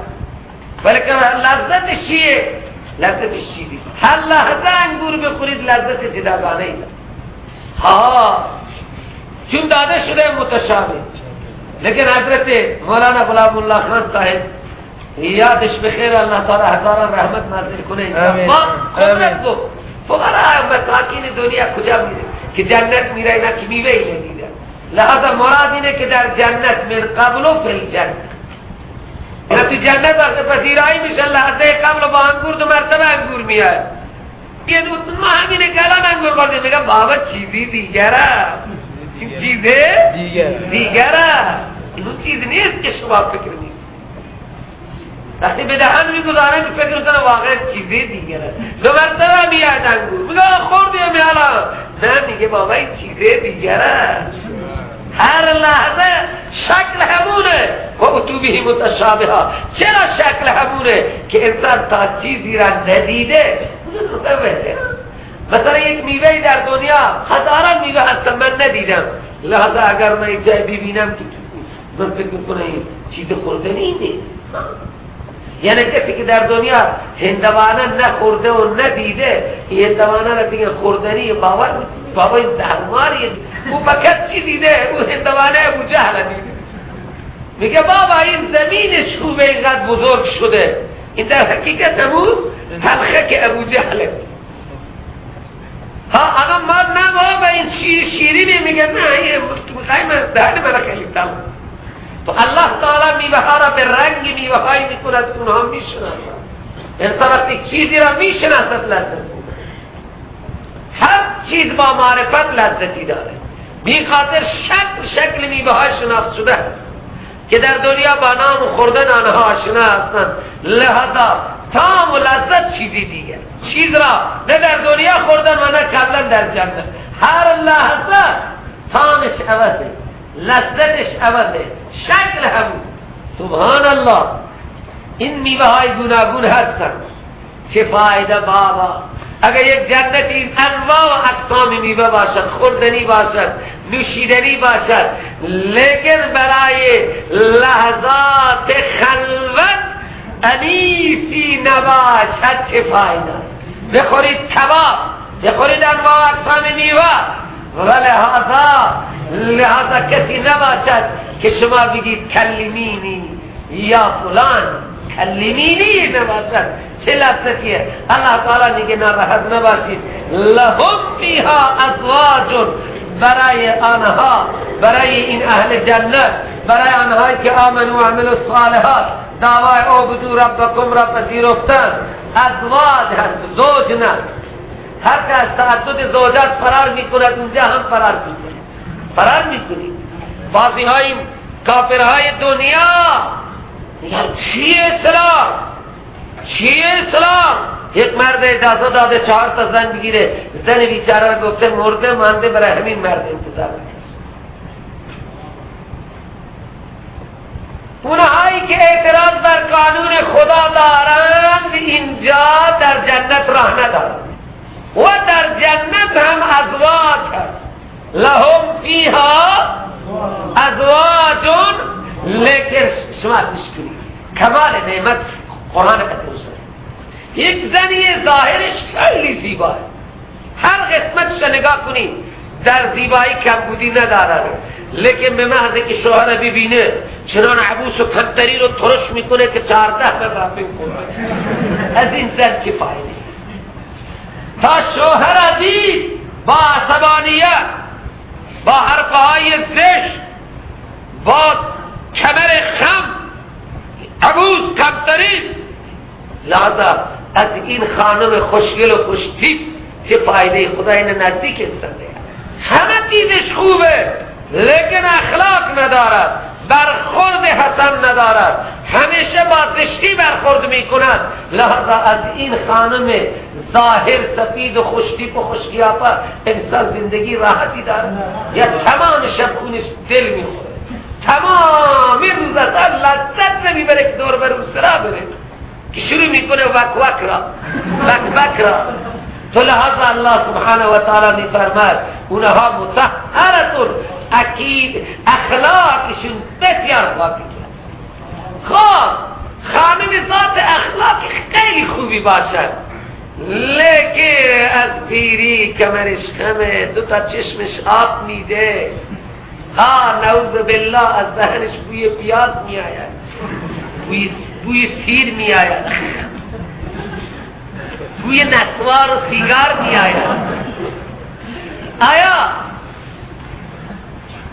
بلکه لذتش چیه؟ لذتش چیزی. هر لحظه انگور بخورید لذت جداگانه ای. ها چون داده شده متشابه. لیکن حضرت مولانا غلام الله خان صاحب یادش بخیر، الله تعالی هزاران رحمت نازل کنه. قدرت گفت فقرا مساکین دنیا کجا میره که جنت میره، اینا که میوه ای ندیده. لہذا مراد اینه که در جنت من قبل و فی الجنت، یعنی تو جنت وقت پذیرایی میشه لحظه قبل با انگور دو مرتبه انگور میاد. یعنی ما همینه که الان انگور خوردیم، میگم بابا چیزی دیگره، این چیزه دیگره، این اون چیز نیست که شما فکر میکنید. وقتی به دهن میگذارم فکر میکنم واقعا چیزی دیگره، دو مرتبه میاد انگور، میگه خوردیم الان، نه میگه بابا این چیزه دیگره. هر لحظه شکل همونه و اتو به متشابها. چرا شکل همونه؟ که انسان تا چیزی را ندیده. مثلا یک میوه در دنیا هزاران میوه هستن من ندیدم، لحظه اگر من یک جای ببینم که من فکر میکنم این چیز خوردنی نیست. یعنی کسی که در دنیا هندوانه نخورده و ندیده، این هندوانه را دیگه خوردنی باور بابا این زهرماریه. او فقط چی دیده؟ او هندوانه ابو جهل دیده. میگه بابا این زمینش خوبه اینقدر بزرگ شده، این در حقیقت همون تلخه که ابو جهله. ها الان ما نه بابا این شیرینه، میگه نه این دهن من خیلی تلخ. تو الله تعالی میوه ها را به رنگ میوه هایی میکند که اونها میشناسند. انسان وقتی چیزی را میشناسد لذت میبرد. هر چیز با معرفت لذتی داره. بی خاطر شکل شکل میوه های شناخت شده است که در دنیا با نام خوردن آنها آشنا هستند. لذا طعم و لذت چیزی دیگه، چیز را نه در دنیا خوردن و نه قبلا در جنت. هر لحظه طعمش عوضه، لذتش عوضه، شکل همون. سبحان الله، این میوه های گوناگون هستند. چه فایده بابا اگر یک جنتی انواع و اقسام میوه باشد، خوردنی باشد، نوشیدنی باشد، لیکن برای لحظات خلوت انیسی نباشد، چه فایده؟ بخورید کباب، بخورید انواع اقسام میوه. و لہذا کسی نباشد که شما بگید کلمینی یا فلان، کلمینی نباشد. چه لذتیه! الله تعالی میگه ناراحت نباشید، لهم فیها ازواج، برای آنها، برای این اهل جنت، برای آنهایی که آمنوا و عملوا الصالحات، دعوای اعبدوا ربکم را پذیرفتن، ازواج هست، زوج نه. هر که از تعدد زوجات فرار میکند اونجا هم فرار میکنه، فرار میکنی. بعضی های کافرهای دنیا میگن چیه اسلام، چیه اسلام؟ یک مرد اجازه داده 4 تا زن بگیره، زن بیچاره گفته مرده مانده برای همین مرد انتظار میکشه. اونهایی که اعتراض بر قانون خدا دارند اینجا در جنت راه ندارند و در جنت هم ازواج هست، لهم فیها ازواج. لیکن شما گوش کنید کمال نعمت قرآن قدوس. یک زنی ظاهرش خیلی زیباه، هر قسمتش نگاه کنید در زیبایی کمبودی ندارد، لیکن به محض که شوهر ببینه چنان عبوس و کمتری رو ترش میکنه که 14 مرتبه کنه. از این زن چه فایده؟ تا شوهر دید با عصبانیت، با حرفهای زشت، با کمر خم، عبوس کمترین، لہذا از این خانم خوشگل و خوشتیپ چه فایده؟ خدا این نزدیک انسان ده، همه چیزش خوبه لیکن اخلاق ندارد، برخورد حسن ندارد، همیشه با زشتی برخورد میکند. لہذا از این خانم ظاهر سفید و خوشتیپ و خوشقیافه انسان زندگی راحتی دارد یا تمام شب خونش دل میخوره، تمام روز اصلا لذت نمیبره که دور بر سرا بره که شروع میکنه وک وک را، وک وک را. تو لہذا الله سبحانه و تعالی میفرماد اونها مطهرتون، اکید اخلاقشون بسیار پاکی. خب خانم ذات اخلاق خیلی خوبی باشد، لیکن از پیری کمرش خمه، 2 تا چشمش آب میده، ها نعوذ بالله از دهنش بوی پیاز میآید، بوی سیر میآید، بوی نسوار و سیگار میآید. آیا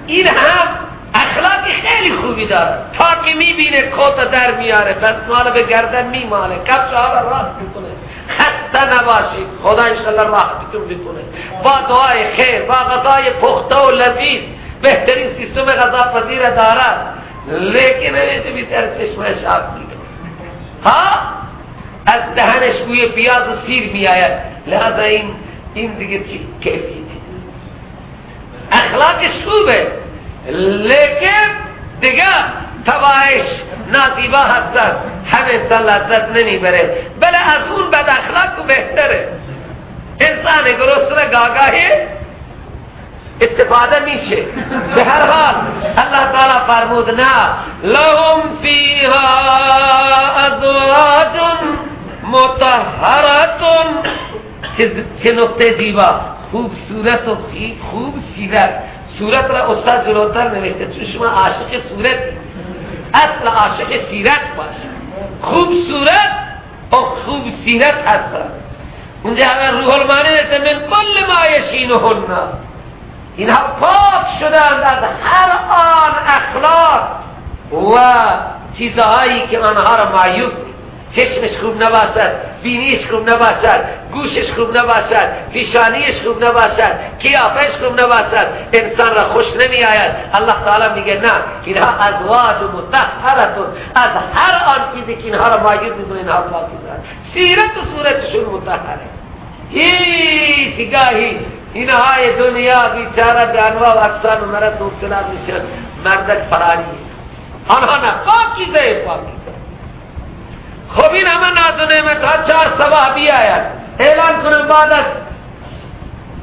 این هم اخلاق خیلی خوبی داره، تا که میبینه کت در میاره، دستمال به گردن میماله، کفش ها را راست میکنه. خسته نباشید، خدا انشالله راحتتون میکنه با دعای خیر، با غذای پخته و لذیذ، بهترین سیستم غذا پذیر دارد، لیکن همیشه بیتر چشمش آب میده، ها از دهنش بوی پیاز و سیر میآید. لہذا این دیگه چی کیفیتی؟ اخلاقش خوبه لیکن دیگه تبعش نازیبا هستن، همه انسان لذت نمیبره. بله از اون بد اخلاق بهتره. انسان گرسنه گاگاهی استفاده میشه. به هر حال الله تعالی فرمود نه، لهم فیها ازواج مطهرة. چه نقطه زیبا، خوب صورت و خوب سیرت. صورت را استاد جلوتر نوشته چون شما عاشق صورت، اصل عاشق سیرت باش. خوب صورت و خوب سیرت هست. اونجا همه روح المانی نوشته من کل ما یشینهن، اینها پاک شدند از هر آن اخلاق و چیزهایی که آنها را معیوب. چشمش خوب نباشد، بینیش خوب نباشد، گوشش خوب نباشد، پیشانیش خوب نباشد، قیافش خوب نباشد، انسان را خوش نمی آید. الله تعالی میگه نه، اینها ازواج مطهرتون، از هر آن چیزی که اینها را معیوب میکنه اینها پاک میکنند. سیرت و صورتشون مطهره. هیچ گاهی اینهای دنیا بیچاره به انواع و اقسام مرض مبتلا میشن، مردک فراری، آنها نه، پاکیزه پاکیزه. خب این همه ناز و نعمت ها 4 صبح بیاید اعلان کنن، بعد از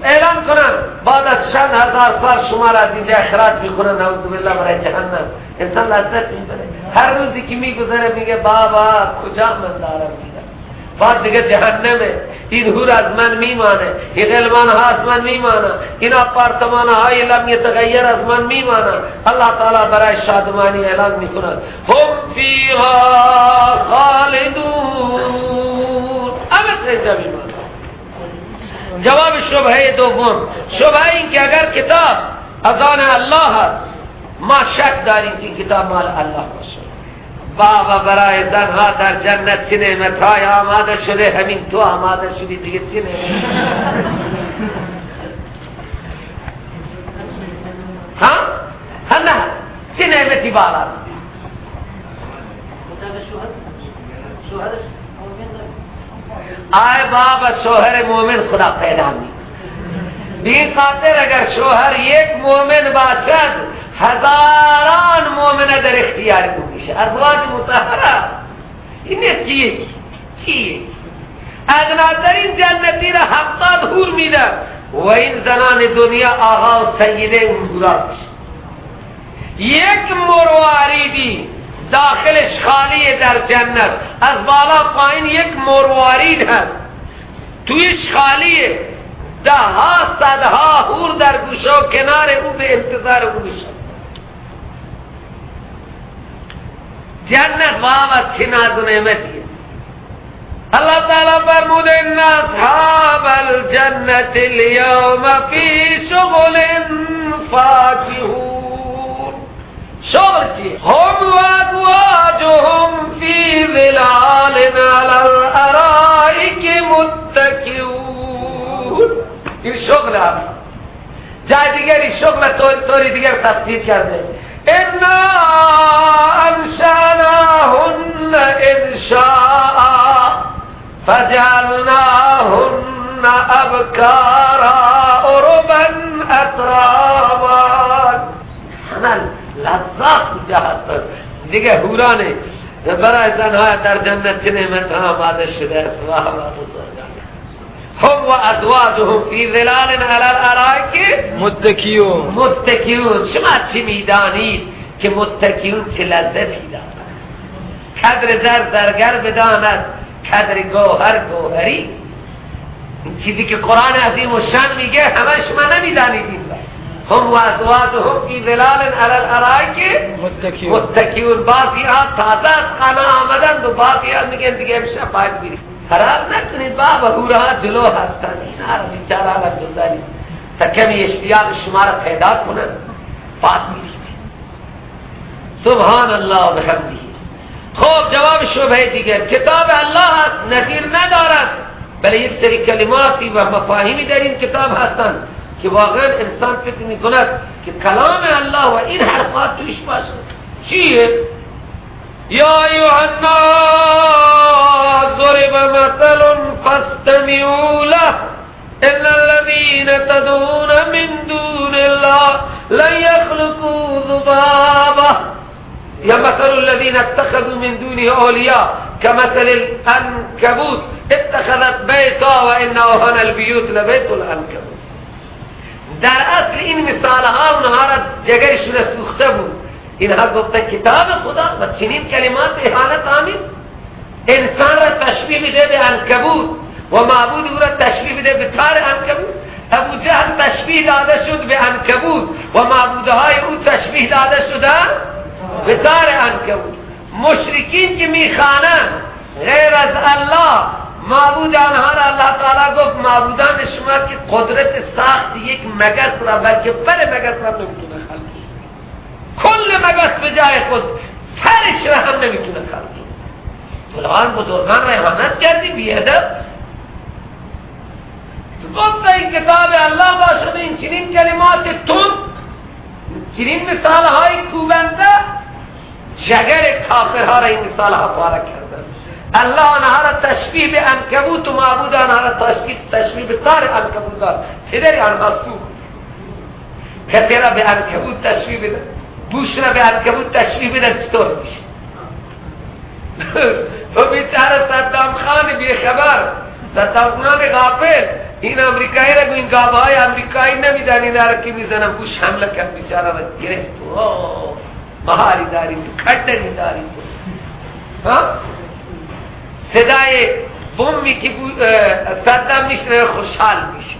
اعلان کنن بعد از چند هزار سال شما را از اینجا اخراج میکنن، نعوذ بالله برای جهنم. انسان لذت میبره. هر روزی که میگذره میگه بابا کجا من دارم میرم، بعد دیگه جهنمه. این حور از من میمانه، این غلمان ها از من میمانه، این آپارتمان های لم یتغیر از من میمانه. الله تعالی برای شادمانی اعلان میکند هم فیها خالدون، همه اینجا میمانه. جواب شبهه دوم، شبهه این که اگر کتاب از آن الله هست، ما شک داریم که کتاب مال الله باشه. بابا برای زنها در جنت چه نعمتهای آماده شده، همین تو آماده شدی دیگه چه نعمت؟ ها؟ نه چه نعمتی بالا؟ آئے بابا شوہر مومن خدا پیدا می بی خاطر اگر شوهر یک مومن باشد هزاران مومن در اختیار او میشه. ازواج مطهره این نیست که یکی چی ادناترین جنتی را 70 حور میده و این زنان دنیا آقا و سیده اون حورا میشه. یک مرواریدی داخلش خالیه در جنت، از بالا پایین یک مروارید هست تویش خالیه، ده ها صدها حور در گوشه و کنار او به انتظار او میشه. جنت بابا چه ناز و نعمتیه. اللہ تعالی فرمود ان اصحاب الجنة اليوم فی شغل فاکهون. شغل چیه؟ هم و ازواجهم فی ظلال علی الارائک متکئون. این شغل هست. جای دیگری شغل طوری دیگر تفسیر کرده، انا انشأناهن انشاء فجعلناهن ابکارا عربا اترابا. همه لذات اونجا هستند دیگه. حورانه برای زنهای در جنت چه نعمت ها آماده شده است. واه واه بزرگان. هم و ازواجهم فی ظلال علی الارائک متکئون. متکئون شما چی میدانید که متکئون چه لذتی دارد؟ قدر زر زرگر بداند، قدر گوهر گوهری. این چیزی که قرآن عظیم و شان میگه همه شما نمیدانید. این هم و ازواجهم فی ظلال علی الارائک متکئون. بعضی ها تازه از خانه آمدند و بعضی ها میگن دیگه امشب باید بریم. فرار نکنید بابا، حورها جلو هستند، اینا را بیچاره را گذارید تا کمی اشتیاق شما را پیدا کنند، بعد میرید. سبحان الله و بحمده. خب جواب شبهه دیگر، کتاب الله هست نظیر ندارد، بله یک سری کلماتی و مفاهیمی در این کتاب هستند که واقعا انسان فکر میکند که کلام الله و این حرفات توش باشد. چیه؟ یا ایها الناس ضرب مثل فاستمعوا له ان الذين تدعون من دون الله لن يخلقوا ذبابا یا مثل الذين اتخذوا من دونه اولیاء كمثل العنكبوت اتخذت بيتا وان اوهن البيوت لبيت العنكبوت. در اصل این مثال ها اونها را جگرشون سوخته بود. اینها گفتن کتاب خدا و چنین کلمات اهانت آمیز، انسان را تشبیه میده به عنکبوت و معبود او را تشبیه میده به تار عنکبوت. ابو جهل تشبیه داده شد به عنکبوت و معبودهای او تشبیه داده شده به تار عنکبوت. مشرکین که میخوانند غیر از الله معبود آنها را الله تعالی گفت معبودان شما که قدرت ساخت یک مگس را بلکه پر مگس را نمیتونه خلق، کل مگس به جای خود پرش را هم نمیتونه خلق. فلان بزرگان را اهانت کردی بی‌ادب. تو گفت این کتاب الله باشد این چنین کلمات تند، چنین مثال های کوبنده، جگر کافرها را این مثال ها پاره کردن. الله آنها را تشبیه به عنکبوت و معبود آنها را تشبیه به تار عنکبوت داد. پدر آنها سوخت. کسی را به عنکبوت تشبیه بده، بوش را به عنکبوت تشبیه بدن چطور میشه؟ و بیچاره صدام خان بیخبر، صدام خان غافل، این امریکایی را این گاوهای امریکایی نمیدن اینا را که میزنن، بوش حمله کرد بیچاره را گرفت. مهاری داری تو، کٹری داری تو. ها؟ صدای بومی که صدام میشنه خوشحال میشه.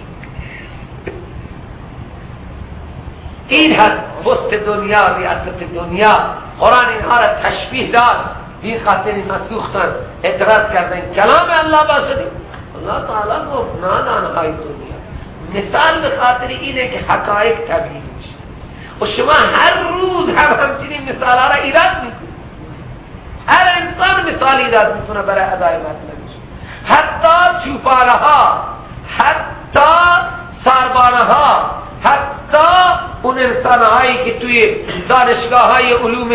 این هست پست دنیا، ریاست دنیا. قرآن اینها را تشبیه داد، بی خاطر اینها سوختن، اعتراض کردن کلام الله باشد. الله تعالی گفت نادانهای دنیا، مثال به خاطر اینه که حقایق تبیین میشه و شما هر روز هم همچنین مثال ها را ایراد میکنید. هر انسان مثال ایراد میکنه برای ادای مطلبش، حتی چوپانه ها، حتی ساربانه ها، حتی اون انسان هایی که توی دانشگاه های علوم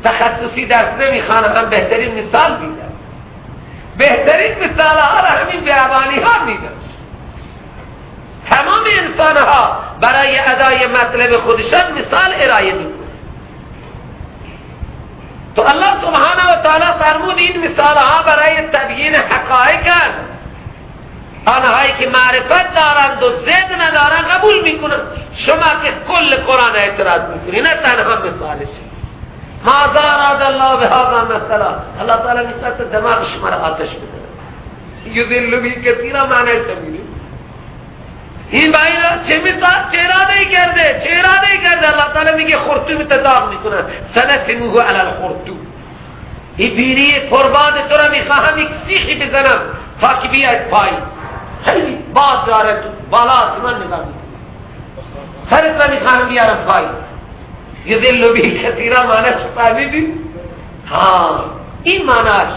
تخصصی درس نمیخوانن هم بهترین مثال میدن. بهترین مثال ها را همین بیابانی ها میدن. تمام انسان ها برای ادای مطلب خودشان مثال ارائه میکنن. تو الله سبحانه و تعالی فرمود این مثال ها برای تبیین حقایق است. آنهایی که معرفت دارند و ضد ندارند قبول میکنند. شما که کل قرآن اعتراض میکنی، نه تنها مثالش. ماذا اراد الله بهذا مثلا، الله تعالی میخواست دماغ شما را آتش بزنه. یذل به کثیرا معنی تبیین این باینا چه مثال، چه اراده کرده، چه اراده کرده. الله تعالی میگه خرطوم تداغ میکنه، سنسمه علی الخرطوم. این بینی پرباد تو را میخواهم یک سیخی بزنم تا که بیاید پایین. خیلی باد داره بالا آسمان نگاه میکنه، سرت را میخواهم بیارم پایین. یذل به کثیرا معنیش فهمیدی؟ ها، این معنیش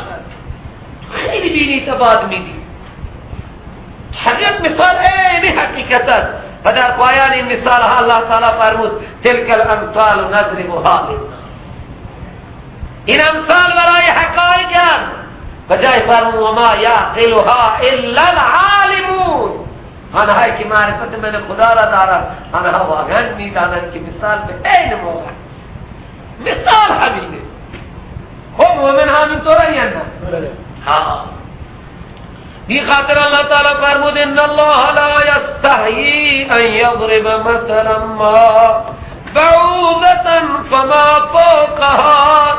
خیلی بینی تباد میدی. حقیقت مثال این حقیقت است و در پایان این مثال ها الله تعالی فرمود تلک الامثال نضربها للناس. این امثال برای حقایق است. و جای فرمود وما یعقلها الا العالمون. آنهایی که معرفت من خدا را دارند، آنها واقعا میدانند که مثال به عین موقع مثال همینه. خب مؤمن همینطوره یا نه؟ ها، بی خاطر الله تعالی فرمود ان الله لا یستحیی ان یضرب مثلا ما بعوضة فما فوقها.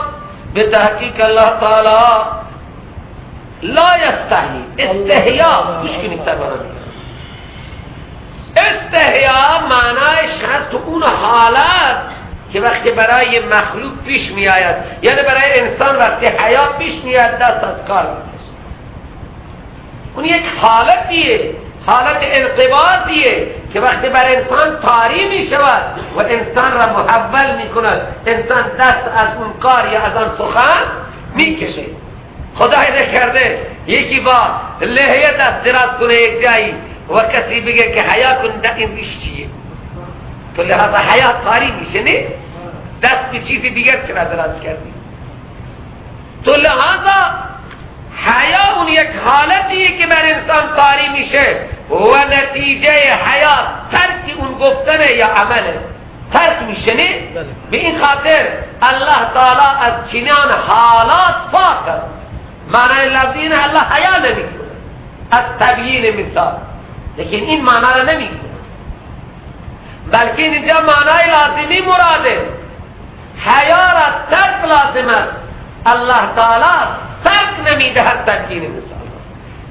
به تحقیق الله تعالی لا یستحیی، استحیا گوش کنید سروران، استحیا معنایش هست تو اون حالت که وقتی برای مخلوق پیش می آید، یعنی برای انسان وقتی حیا پیش می آید دست از کار میکشه. اون یک حالتیه، حالت انقباضیه که وقتی برای انسان تاری می شود و انسان را محول می کند، انسان دست از اون کار یا از آن سخن می کشه. خدای نکرده یکی با لحیه دست دراز کنه یک جایی و کسی بگه که حیا کن، این ریش چیه؟ تو لحاظ حیا تاری میشه، نه؟ دست به چیزی دیگر چرا دراز کردی؟ تو لحاظا حیا اون یک حالتیه که بر انسان تاری میشه و نتیجه حیا ترک اون گفتنه یا عمله، ترک میشه، نه؟ به این خاطر الله تعالی از چنان حالات پاک است. معنی لفظی اینه الله حیا نمیکنه از تبیین مثال، لیکن این معنا را نمیکنه، بلکه اینجا معنای لازمی مراده. حیا را ترک لازم است، الله تعالی ترک نمیدهد تبیین مثال.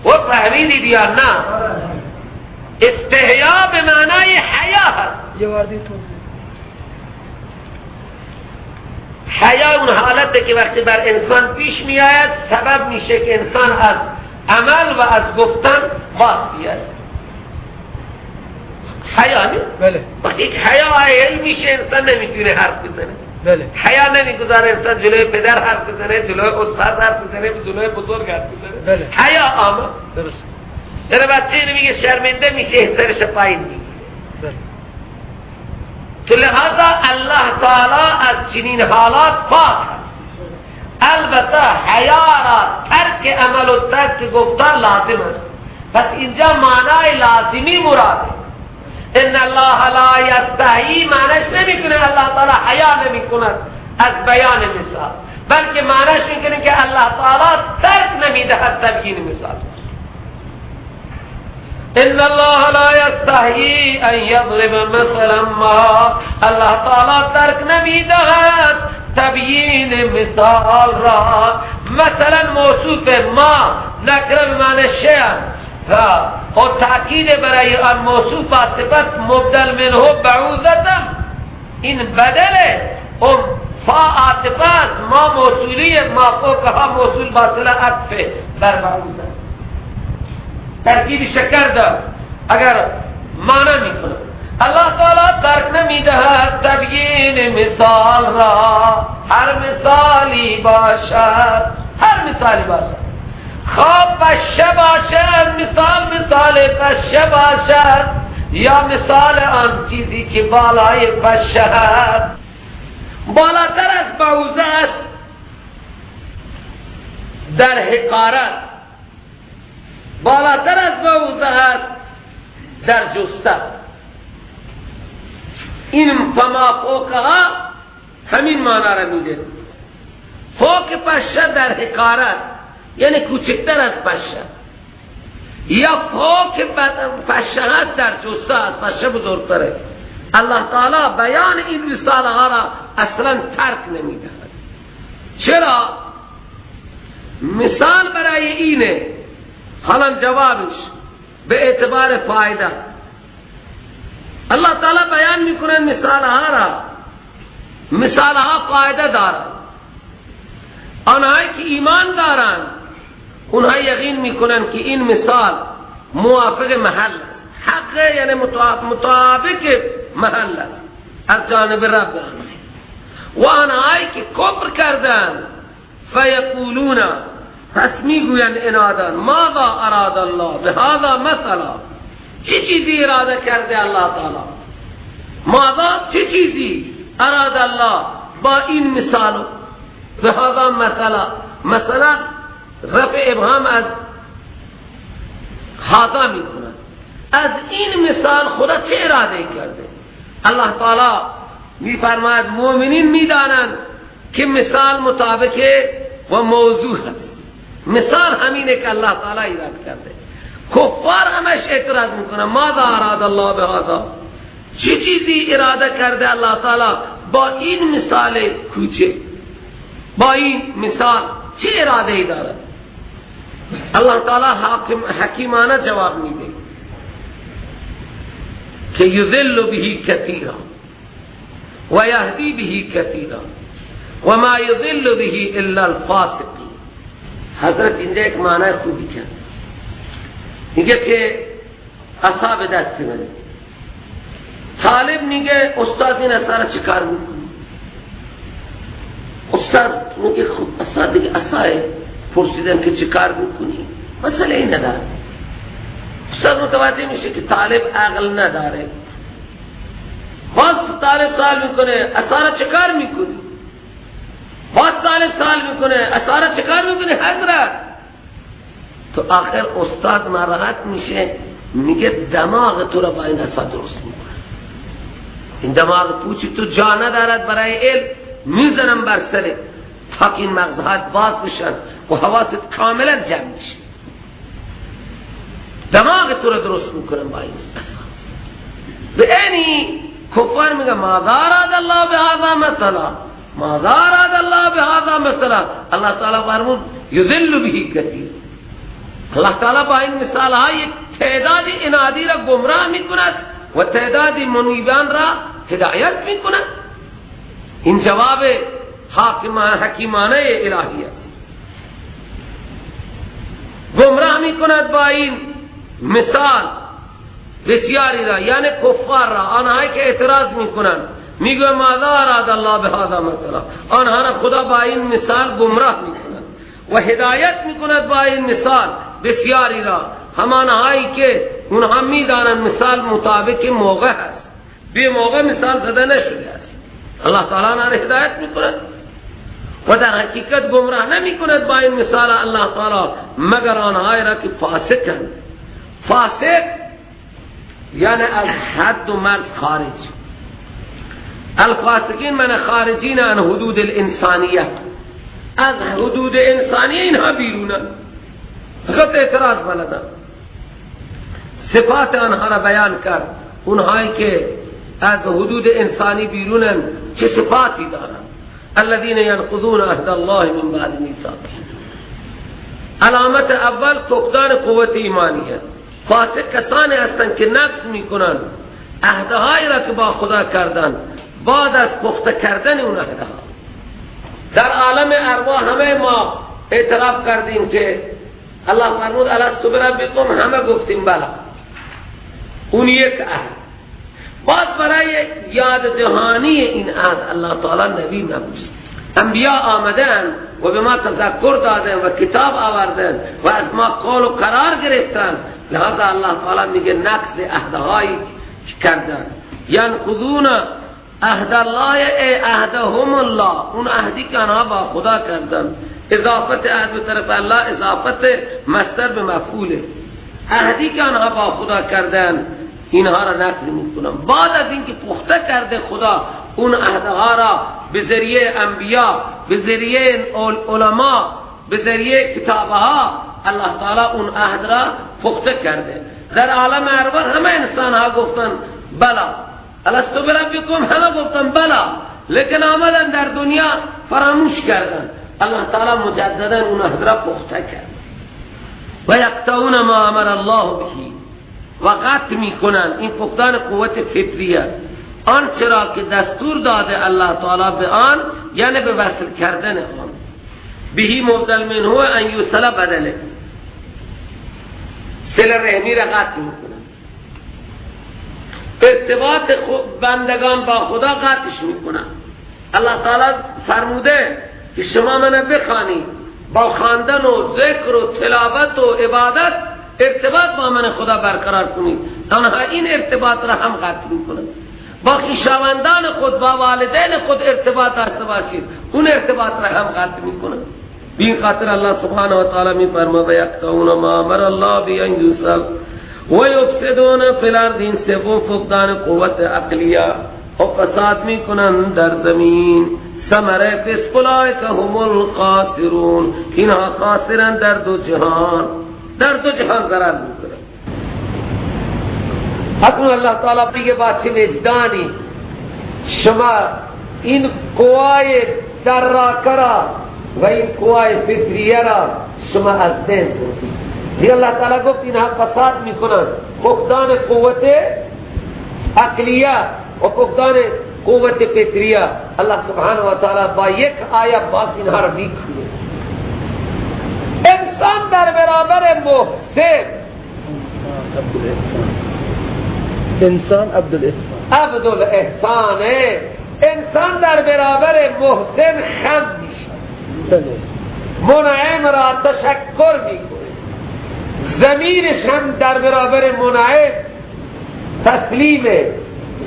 و فهمیدید یا نه؟ استحیا به معنای حیا هست. یه واردی توضیح. حیا اون حالته که وقتی بر انسان پیش می آید سبب میشه که انسان از عمل و از گفتن باز بیاد. حیا نه؟ بله. وقتی یک حیا آیه میشه انسان نمیتونه حرف بزنه. بله. حیا نمیگذاره انسان جلوی پدر حرف بزنه، جلوی استاد حرف بزنه، جلوی بزرگ حرف بزنه. بله. حیا آمد. درست. یعنی بچه میگه شرمنده میشه، سرش پایین میگیره. بله. تو لحاظا الله تعالی از چنین حالات پاک است. البته حیا را ترک عمل و ترک گفتار لازم است. پس اینجا معنای لازمی مراده. ان الله لا یستحیی معنیش نمیکنه الله تعالی حیا نمیکند از بیان مثال، بلکه معنیش میکنه که الله تعالی ترک نمیدهد تبیین مثال. ان الله لا یستحیی ان یضرب مثلا ما، الله تعالی ترک نمیدهد تبیین مثال را مثلا موصوف ما نکره به معنی شیء و تأکید برای آن موصوف با صفت مبدل منه بعوضة، این بدله و فا عاطفه است، ما موصولیه، ما فوقها موصول با صله عطفه بر بعوضه. ترکیب شکر دار اگر معنی میکنه. الله تعالی ترک نمیدهد تبیین مثال را، هر مثالی باشد، هر مثالی باشد، خواه پشه باشد، مثال مثال پشه باشد یا مثال آن چیزی که بالای پشه است، بالاتر از بعوضه است در حقارت، بالاتر از بعوضه است در جثه. این فما فوقها همین معنا را میده. فوق پشه در حقارت یعنی کوچکتر از پشه، یا فوق پشه هست در جثه، از پشه بزرگتره. الله تعالی بیان این رساله ها را اصلا ترک نمیدهد. چرا؟ مثال برای اینه. حالا جوابش به اعتبار فایده الله تعالی بیان میکنه مثال ها را، مثال ها فایده دارن. آنهایی که ایمان دارن اونها یقین میکنن که این مثال موافق محل حق، یعنی مطابق محل است از جانب رب آنها. و آنهایی که کفر کردن فیقولون، پس میگویند انادان ماذا اراد الله بهذا مثلا، چه چیزی اراده کرده الله تعالی؟ ماذا، چه چیزی اراد الله با این مثال؟ بهذا مثلا، مثلا رفع ابهام از هذا میکنه. از این مثال خدا چه اراده کرده؟ الله تعالی میفرماید مؤمنین میدانند که مثال مطابق و موضوع است. مثال همینه که الله تعالی ایراد کرده. کفار همش اعتراض میکنه ماذا اراد الله بهذا، چه چیزی اراده کرده الله تعالی با این مثال کوچه، با این مثال چه اراده ای دارد؟ الله تعالی حکیمانه جواب میده که یذل به کثیرا و یهدی به کثیرا و ما یضل به الا الفاسقین. حضرت اینجا یک معنی خوبی کرد، میگه که عصا به دست منه، طالب میگه استاد این عصا را چیکار میکنی؟ استاد میگه خب عصا دیگه عصاه، پرسیدن که چیکار میکنی؟ مسئله ای نداره. استاد متوجه میشه که طالب عقل نداره. باز طالب سوال میکنه عصا را چیکار میکنی؟ باز طالب سوال میکنه عصا را چیکار میکنی حضرت؟ تو آخر استاد ناراحت میشه، میگه دماغ تو را با این عصا درست میکنه، این دماغ پوچی تو جا ندارد برای علم، میزنم بر سرت تا که این مغزهات باز بشن و حواست کاملا جمع میشه، دماغ تو را درست میکنم با این عصا. به اینی کفار میگه ماذا اراد الله بهذا مثلا، ماذا اراد الله بهذا مثلا. الله تعالی فرمود یذل به کثیر. الله تعالی با این مثال های تعداد انادی را گمراه میکند و تعداد منیبان را هدایت میکند. این جواب حکیمانه الهی است. گمراه میکند با این مثال بسیاری را، یعنی کفار را، آنهایی که اعتراض میکنند میگه ماذا اراد الله بهذا مثلا، آنها را خدا با این مثال گمراه میکند و هدایت میکند با این مثال بسیاری را، همانهایی که اونها میدانند مثال مطابق موقع است، بی موقع مثال زده نشده است. الله تعالی آنها را هدایت میکند و در حقیقت گمراه نمیکند با این مثال الله تعالی مگر آنهایی را که فاسقند. فاسق یعنی از حد و مرز خارج. الفاسقین من خارجین عن حدود الانسانیه، از حدود انسانیه اینها بیرونن، فقط اعتراض بلدن. صفات آنها را بیان کرد، اونهایی که از حدود انسانی بیرونن چه صفاتی دارن. الذين ينقضون عهد الله من بعد ميثاقه، علامت اول فقدان قوت ایمانیه. فاسق کسانی هستند که نقض میکنند عهدهایی را که با خدا کردن بعد از پخته کردن اون عهدها. در عالم ارواح همه ما اعتراف کردیم که الله فرمود الست بربکم، همه گفتیم بله، اون یک عهد. باز برای یاد دهانی این عهد الله تعالی نبی مبعوث، انبیاء آمدن و به ما تذکر دادن و کتاب آوردن و از ما قول و قرار گرفتن. لہذا الله تعالی میگه نقض عهدهایی کردن، ینقضون عهد الله ای عهدهم الله، اون عهدی که آنها با خدا کردن. اضافت عهد به طرف الله اضافت مصدر به مفعوله. عهدی که آنها با خدا کردن اینها را نقض میکنن. بعد از اینکه پخته کرده خدا اون عهدها را به ذریعه انبیا، به ذریعه علما، به ذریعه کتابها، الله تعالی اون عهد را پخته کرده. در عالم ارواح همه انسان ها گفتن بلا، الست بربکم، همه گفتن بلا، لیکن آمدن در دنیا فراموش کردن. الله تعالی مجددا اون عهد را پخته کرد. و یقطعون ما امر الله به، و قطع میکنن. این فقدان قوت فطریه، آن چرا که دستور داده الله تعالی به آن، یعنی به وصل کردن آن. بهی مبدل منه ان یوصل بدله، صله رحمی را قطع میکنن، ارتباط بندگان با خدا قطعش میکنن. الله تعالی فرموده که شما منو بخوانید، با خواندن و ذکر و تلاوت و عبادت ارتباط با من خدا برقرار کنید. آنها این ارتباط را هم قطع میکنند. با خویشاوندان خود، با والدین خود ارتباط داشته باشید، اون ارتباط را هم قطع میکنند. به این خاطر الله سبحانه و تعالی میفرماید و یقطعون ما امر الله به ان یوصل و یفسدون فی الارض. این سوم فقدان قوت عقلیه و فساد میکنند در زمین. ثمره فسق اولئک هم الخاسرون، اینها خاسرن در دو جهان، در دو جهان ضرر میکنند. اکنون الله تعالی میگه با چه وجدانی شما این قوای دراکه را و این قوای فطریه را شما از بین بردید. دیگه الله تعالی گفت اینها فساد میکنند، فقدان قوت عقلیه و فقدان قوت فطریه. الله سبحانه و تعالی با یک آیه باز اینها را میکنه. انسان در برابر محسن، انسان عبدالاحسان، عبدالاحسانه. انسان در برابر محسن خم میشه، منعم را تشکر میکنه، ضمیرش هم در برابر منعم تسلیمه،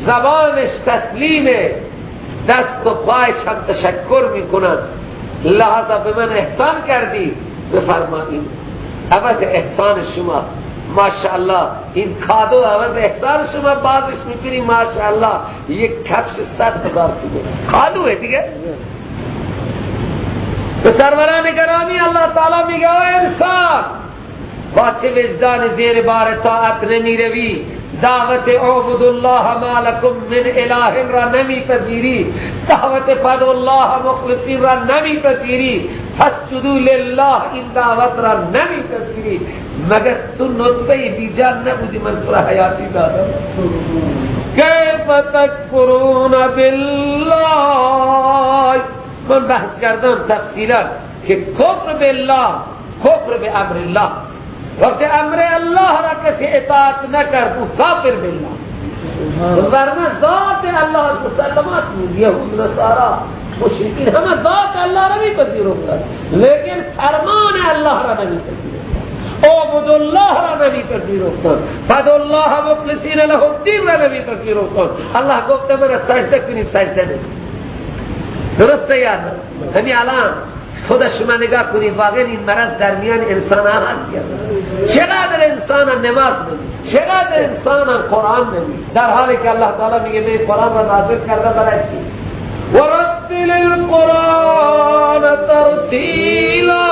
زبانش تسلیمه، دست و پایش هم تشکر میکنن. لہذا به من احسان کردی، بفرمایید عوض احسان شما ماشاءالله این کادو عوض احسان شما بازش میکنی، ماشاءالله یک کفش 100,000 تومان کادوه دیگه. به سروران گرامی الله تعالی میگه او انسان با چه وجدان زیر بار طاعت نمیروی، دعوت اعبد الله ما لکم من اله را نمیپذیری، دعوت فدعوا الله مخلصین را نمیپذیری، فاسجدوا لله این دعوت را نمیپذیری، مگر تو نطفه بیجان نبودی من تو را حیاتی دادم؟ کیف تکفرون بالله. من بحث کردم تفصیلا که کفر بالله کفر به امر الله، وقت امر الله را کسی اطاعت نکرد او کافر بالله، ورنه ذات الله مسلمات یهود نصارا مشرکین همه ذات الله را میپذیرفتند، لیکن فرمان الله را نمیپذیرفتند، اعبد الله را نمیپذیرفتند، فدعوا الله مخلصین له الدین را نمیپذیرفتند. الله گفته من سجده کنی، سجده نکنی. درسته یا نه؟ همین الان خود شما نگاه کنید واقعا این مرض در میان انسان ها هست. چقدر انسان هم نماز نمی، چقدر انسان هم قرآن نمی، در حالی که الله تعالی میگه من قرآن را نازل کرده برای چی؟ ورتل القرآن ترتیلا.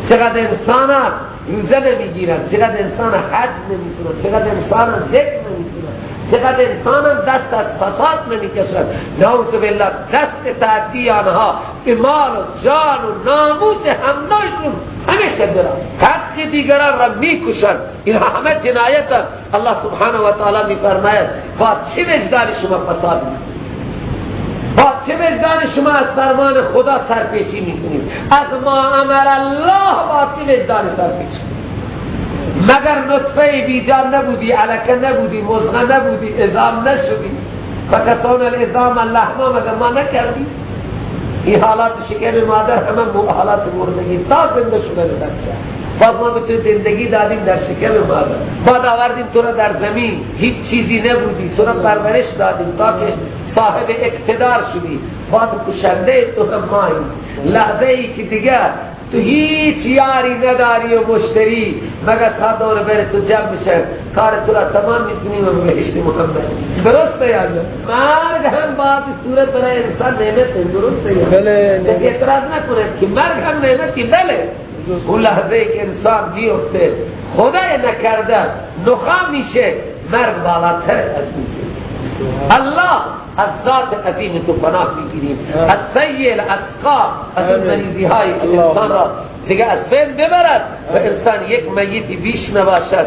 چقدر انسان هم روزه نمیگیرن، چقدر انسان حج نمیکنن، چقدر انسان هم ذکر نمیکنن، چقدر انسان هم دست از فساد نمیکشد. نعوذ بالله دست تعدی آنها به مال و جان و ناموس همنوعشون همیشه دارن، حق دیگران را میکشند. اینها همه جنایت. الله سبحانه و تعالی میفرماید با چه وجدان شما فساد میکنید؟ با چه وجدان شما از فرمان خدا سرپیچی میکنید؟ از ما امر الله با چه وجدان سرپیچی؟ مگر نطفه بیجان نبودی، علکه نبودی، مضغه نبودی، عظام نشدی؟ فکسون العظام اللحمه مگر ما نکردی؟ این حالات شکم مادر همه حالات مردگی تا زنده شدن بچه. باز ما به تو زندگی دادیم در شکم مادر، بعد آوردیم تو را در زمین، هیچ چیزی نبودی، تو را پرورش دادیم تا که صاحب اقتدار شدی. بعد کشنده تو هم مایی. لحظه ای که دیگه تو هیچ یاری نداری و مشتری مگر تا دور بر تو جمع بشه، کار تو را تمام میکنی و بهشت محمد. درسته یا نه؟ مرگ هم بعد صورت برای انسان نعمت ہے. درسته یا بله؟ اعتراض نکنه که مرگ هم نعمتی. بله، اون لحظه ای که انسان بیفته خدای نکرده نخا میشه، مرگ بالاتر از میشه. الله از ذات عظیم تو پناه میگیریم، از سیل اسقا، از اون مریضی های انسان را دیگه از بین ببرد و انسان یک میتی بیش نباشد،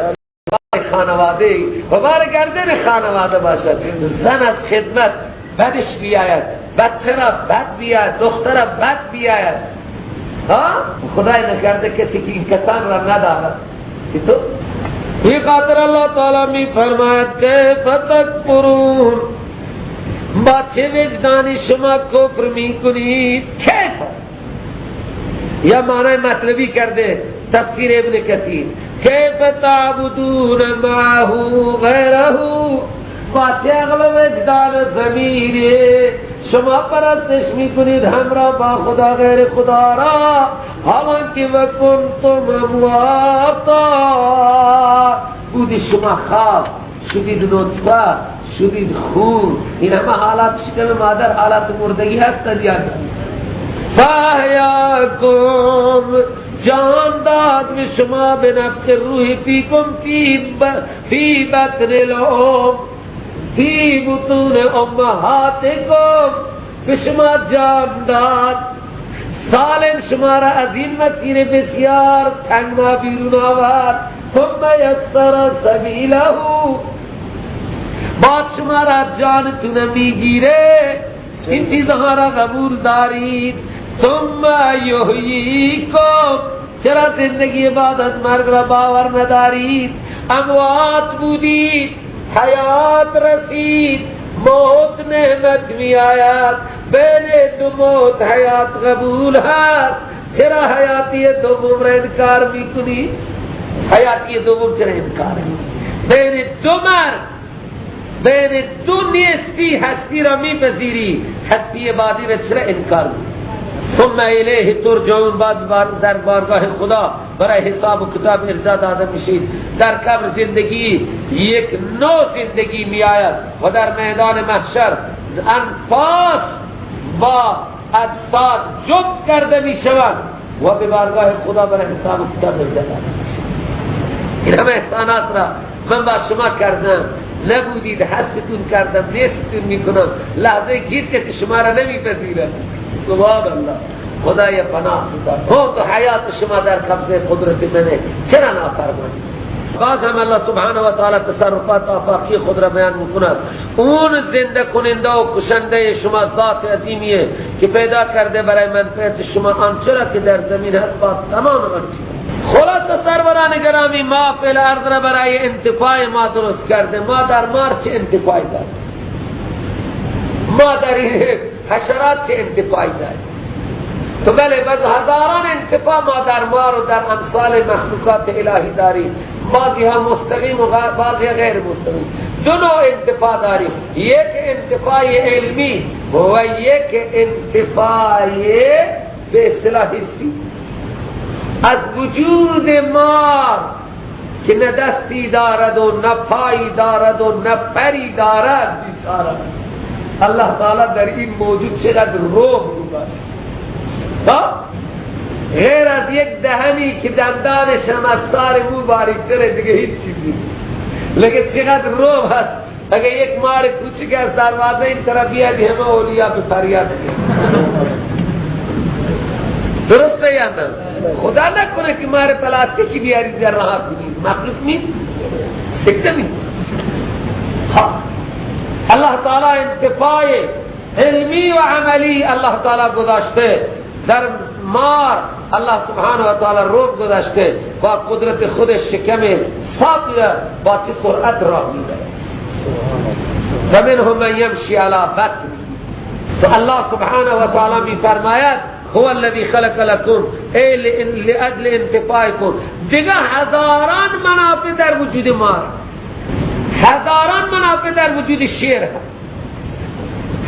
بار خانواده و بار گردن خانواده باشد. زن از خدمت بدش بیاید، بچه را بد بیاید، دختر را بد بیاید. ها خدای نکرده کسی که این کسان را ندارد که تو یہ خاطر اللہ تعالی می فرماید که فتکفرون، با چه وجدانی شما کفر می کنید؟ کیف یا معنی مطلبی کرده تفسیر ابن کثیر، کیف تعبدون معه غیره، با چه عقل وجدان ضمیر شما پرستش می کنید همراه با خدا غیر خدا را، حالانکه وکنتم امواتا، بودی شما خواب شدید، نطفه شدید، خون، این همه حالات شکم مادر حالات مردگی هستند یا نه؟ فاحیاکم، جان داد به شما به نفخ روح فیکم فی بطن الام، فی بطون امهاتکم، به شما جان داد. سالم شما را از این مسیر بسیار تنگنا بیرون آورد. ثم یسر سبیله، بعد شما را جانتون میگیره، این چیزها را قبول دارید. ثم یحییکم، چرا زندگی بعد از مرگ را باور ندارید؟ اموات بودید، حیات رسید، موت نعمت می آید، بین دو موت حیات قبول هست. چرا حیاتی دوم را انکار میکنی؟ حیاتی دوم چرا انکار؟ بین دو مرگ، بین دو نیستی هستی را میپذیری، هستی بعدی را چرا انکار میکنی؟ ثم الیه ترجعون، بعد در بارگاه خدا برای حساب و کتاب ارجاع داده میشید. در قبر زندگی یک نوع زندگی می آید و در میدان محشر انفاس با اجساد جفت کرده می شوند و به بارگاه خدا برای حساب و کتاب ارجاع داده میشید. این همه احسانات را من با شما کردم، نبودید هستتون کردم، نیستتون میکنم، لحظه گیر که شما را نمیپذیرم. سبحان الله، خدای پناه بده. تو حیات شما در قبضه قدرت منه، چرا نافرمانی؟ باز هم الله سبحانه و تعالی تصرفات آفاقی خود را بیان میکند. اون زنده کننده و کشنده شما ذات عظیمیه که پیدا کرده برای منفعت شما آنچه را که در زمین هست با تمام آن چیز. خلاص سروران گرامی، ما فی الارض را برای انتفاع ما درست کرده. ما در مار چه انتفاعی داریم؟ ما در حشرات چه انتفاعی داریم؟ تو بله، بس هزاران انتفاع ما در مار و در امثال مخلوقات الهی داریم. بعضی ها مستقیم و بعضی غیر مستقیم. دو نوع انتفاع داریم، یک انتفاع علمی و یک انتفاع به اصطلاح حسی. از وجود مار که نه دستی دارد و نه پایی دارد و نه پری دارد، بیچاره الله تعالی در این موجود چقدر روح گذاشت. غیر از یک دهنی که دندانش هم از تار مو باریکتره دیگه هیچ چیزی، لیکن چقدر روح هست اگر یک مار کوچک از دروازه این طرف بیاد همه اولیا به فریاد میاد. درسته یا نه؟ خدا نکنه که مار پلاستیکی بیاری در راه کنید، مخلوق می سکته می. الله تعالی انتفاع علمی و عملی الله تعالی گذاشته در مار، الله سبحانه و تعالی روب گذاشته با قدرت خود شکم صاف با چه سرعت راه میبره. و منهم من یمشی علی بطنه. تو الله سبحانه و تعالی میفرماید هو الذی خلق لكم ای لأجل انتفاعکم. دیگه هزاران منافع در وجود مار، هزاران منافع در وجود شیر،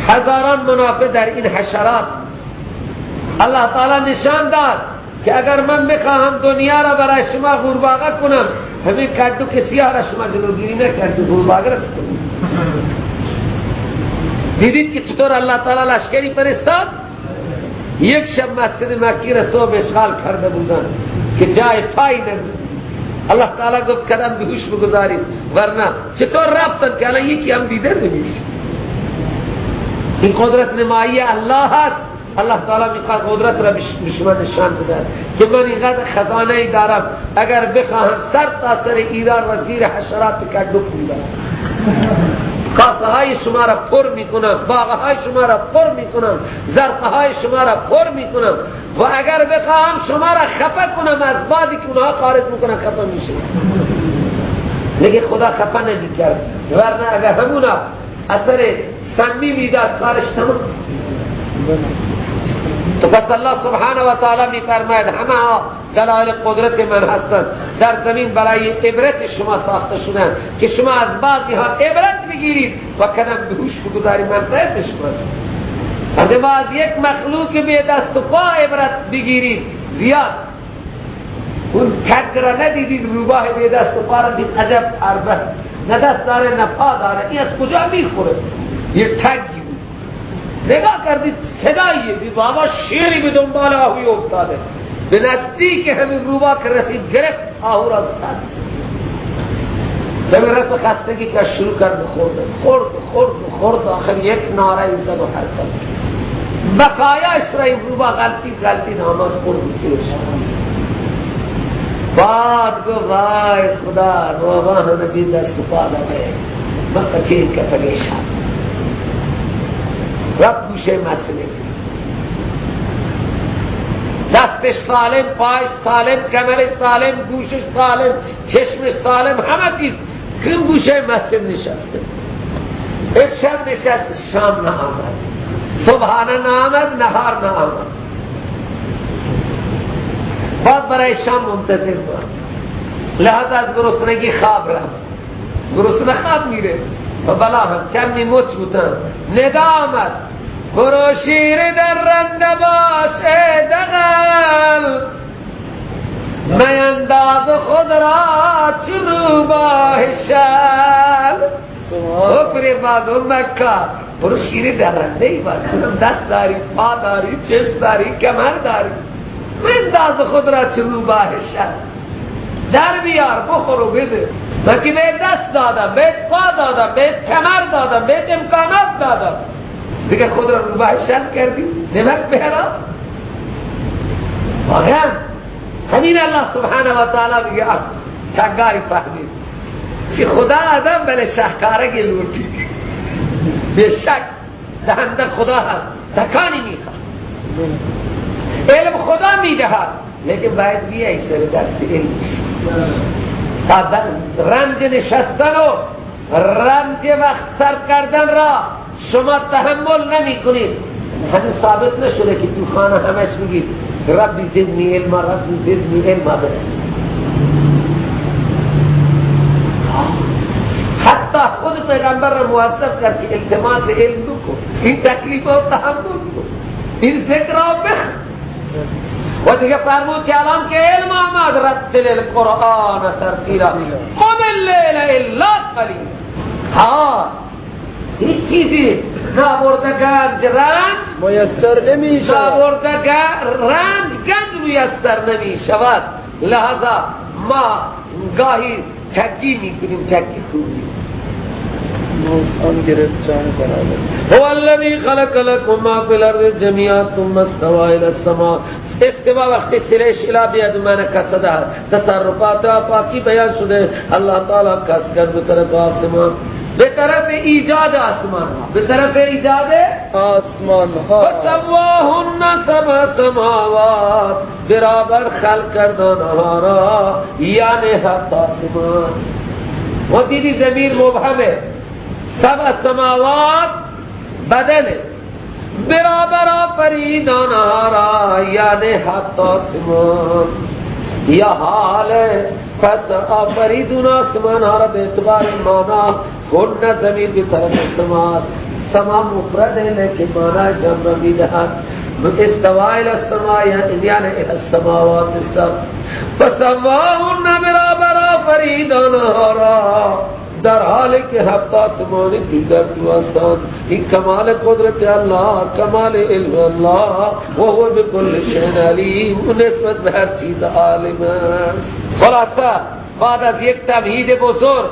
هزاران منافع در این حشرات. الله تعالی نشان داد که اگر من بخواهم دنیا را برای شما قورباغه کنم، همین کدو که سیاه را شما جلوگیری نکردی، قورباغه را کنید. دیدید که چطور الله تعالی لشکری فرستاد؟ یک شب مسجد مکی را صبح اشغال کرده بودن که جای پای نبود. الله تعالی گفت قدم به هوش بگذارید، ورنه چطور رفتن که الان یکی هم دیده نمیشه. این قدرت نمایی الله هست. الله تعالی میخواد قدرت را به شما نشان بده که من اینقدر خزانه ای دارم، اگر بخواهم سر تا سر ایران را زیر حشرات کدو میبرم، کاسه های شما را پر میکنم، باغ های شما را پر میکنم، ظرف های شما را پر میکنم، و اگر بخواهم شما را خفه کنم از بادی که اونها خارج میکنن خفه میشه. لیکن خدا خفه نمیکرد، ورنه اگر همونا اثر سمی میداد کارش تمام. تو پس الله سبحانه و تعالی میفرماید همه دلایل قدرت من هستند در زمین برای عبرت شما ساخته شدند که شما از بعضی ها عبرت بگیرید و قدم به هوش بگذارید. منفعت شما از ما از یک مخلوق به دست و پا عبرت بگیرید زیاد. اون کد را ندیدید، روباه به دست و پا را دید، عجب عربه، نه دست داره نه پا داره، این از کجا میخوره؟ یه تگی بود، نگاه کردید صداییه، بی بابا شیری به دنبال آهوی افتاده، به نزدیک همین روبا که رسید گرفت آهو را زد. همین رفت خستگی که شروع کرد خورد خورد خورد خورد، آخر یک ناره زد و حرکت بقایاش را این روبا غلطی غلطی نامد خورد و سیر شد. بعد گفت وای خدا روبا همه بی دست و پا داده، من کچیر که پگیشم رب گوشه مسئله، دستش سالم، پایش سالم، کمرش سالم، گوشش سالم، چشمش سالم، همه چیز. کم گوشه مسجد نشسته، یک شب نشست، شام نه آمد، صبحانه نه آمد، نهار نه آمد. بعد برای شام منتظر بود. لحظه از گرسنگی خواب رفت، گرسنه خواب میره و بلا هم چند مچ بودن. ندا آمد برو شیر در رنده باش ای دغل، مینداز خود را چو روباه شل. اوپری بازو مکه برو شیر در رنده ای باش، دست داری، پا داری، چشم داری، کمر داری، مینداز خود را چو روباه شل، در بیار بخور و بده. من که بهت دست دادم، بهت پا دادم، بهت کمر دادم، بهت امکانات دادم، دیگه خود را روباه شل کردی، نمک بهرا. واقعا همین الله سبحانه و تعالی میگه چنگاری فهمید که خدا آدم بله شهکارگی لوٹی، بی شک دهنده خدا هست، تکانی میخواد، علم خدا میدهد، لیکن باید بیایی سر دست علم تا رنج نشستن و رنج وقت سر کردن را شما تحمل نمی کنید. هنوز ثابت نشده که تو خانه همش میگید ربی زدنی علما، ربی زدنی علما. حتی خود پیغمبر را موظف کرد که التماس علم بکن، این تکلیف را تحمل کن، این ذکر را بخ. و دیگه فرمود که الان که علم آمد رتل القرآن ترتیلا قم اللیل الا قلیلا. ها هیچ چیزی نابرده گنج رنج میسر نمی شود، نابرده رنج گنج میسر نمی شود. لہذا ما گاهی تکی می کنیم، تکی خوبی آن گرفت شان برابر. هو الذی خلق لكم ما فی الارض جميعا ثم استوى الى السماء. استوا وقتی سلش الى بیاد من کسده تصرفات پاکی بیان شده. الله تعالی کس کرد به طرف آسمان، به طرف ایجاد آسمان ها، به طرف ایجاد آسمان ها. فسواهن سبع سماوات، برابر خلق کرد آنها را، یعنی هفت آسمان. و دیدی ضمیر مبهمه، سبع سماوات بدله، برابر آفرید آنها را، یعنی هفت آسمان. یا حال پس آفریدون آسمان ها را به اعتبار مانا هن ضمیر به طرف سماوات. سما مفرد ہے لیکن مانا جمع میدهد. استواء الی السماء یعنی الی السماوات السبع. فسواهن برابر آفرید آنها را، در حال که هفت آسمان دیگر دو هستند. این کمال قدرت الله، کمال علم الله، و هو بکل شیء علیم، نسبت به هر چیز عالم است. خلاصه بعد از یک تمهید بزرگ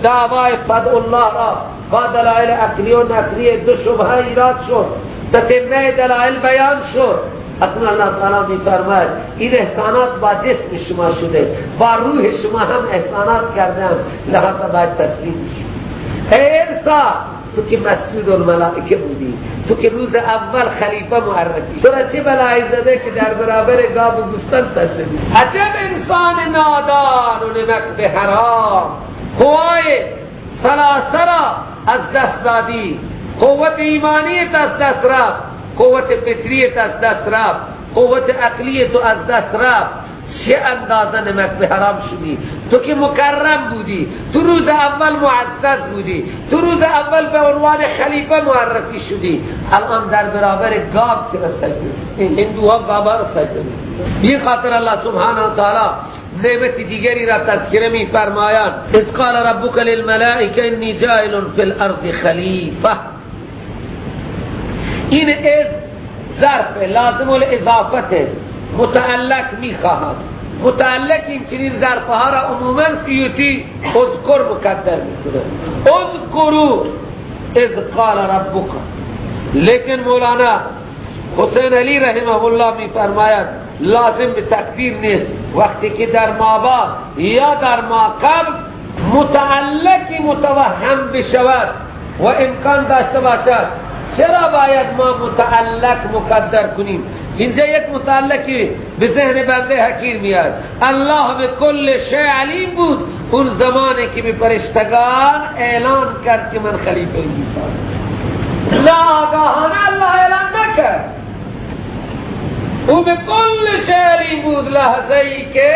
دعوای فدع الله را با دلائل عقلی و نقلی دو شبهه ایراد شد، تتمه دلائل بیان شد. اکنون الله تعالی می‌فرماید این احسانات با جسم شما شده، با روح شما هم احسانات کردم، لذا باید تسلیم شید. ای انسان، تو که مسجود الملائکه بودی، تو که روز اول خلیفه معرفی، تو را چه بلایی زده که در برابر گاو و گوسفند سجده می‌کنی؟ عجب انسان نادان و نمک به حرام، قوای ثلاثه را از دست دادی، قوت ایمانیت از دست رفت، قوت فطریت از دست رفت، قوت عقلی تو از دست رفت. چه اندازه نمک به حرام شدی؟ تو که مکرم بودی، تو روز اول معزز بودی، تو روز اول به عنوان خلیفه معرفی شدی، الان در برابر گاو چرا سجده؟ هندوها گاوها را سجده می‌کنند. این خاطر الله سبحانه و تعالی نعمت دیگری را تذکره می فرمایند. اذ قال ربک للملائکه انی جاعل فی الارض خلیفه. این از ظرف لازم الاضافت متعلق میخواهد. متعلق این چنین ظرفها را عموما سیوطی اذکر مقدر میکنه، اذکروا اذ قال ربک. لیکن مولانا حسین علی رحمه الله میفرماید لازم به تقدیر نیست، وقتی که در ما بعد یا در ما قبل متعلقی متوهم بشود و امکان داشته باشد، چرا باید ما متعلق مقدر کنیم؟ اینجا یک متعلقی به ذهن بنده حقیر میاد. الله به کل شیء علیم بود اون زمانی که به فرشتگان اعلان کرد که من خلیفه میشم. ناگهان الله اعلان نکرد، او به کل شیء علیم بود. لحظه ای که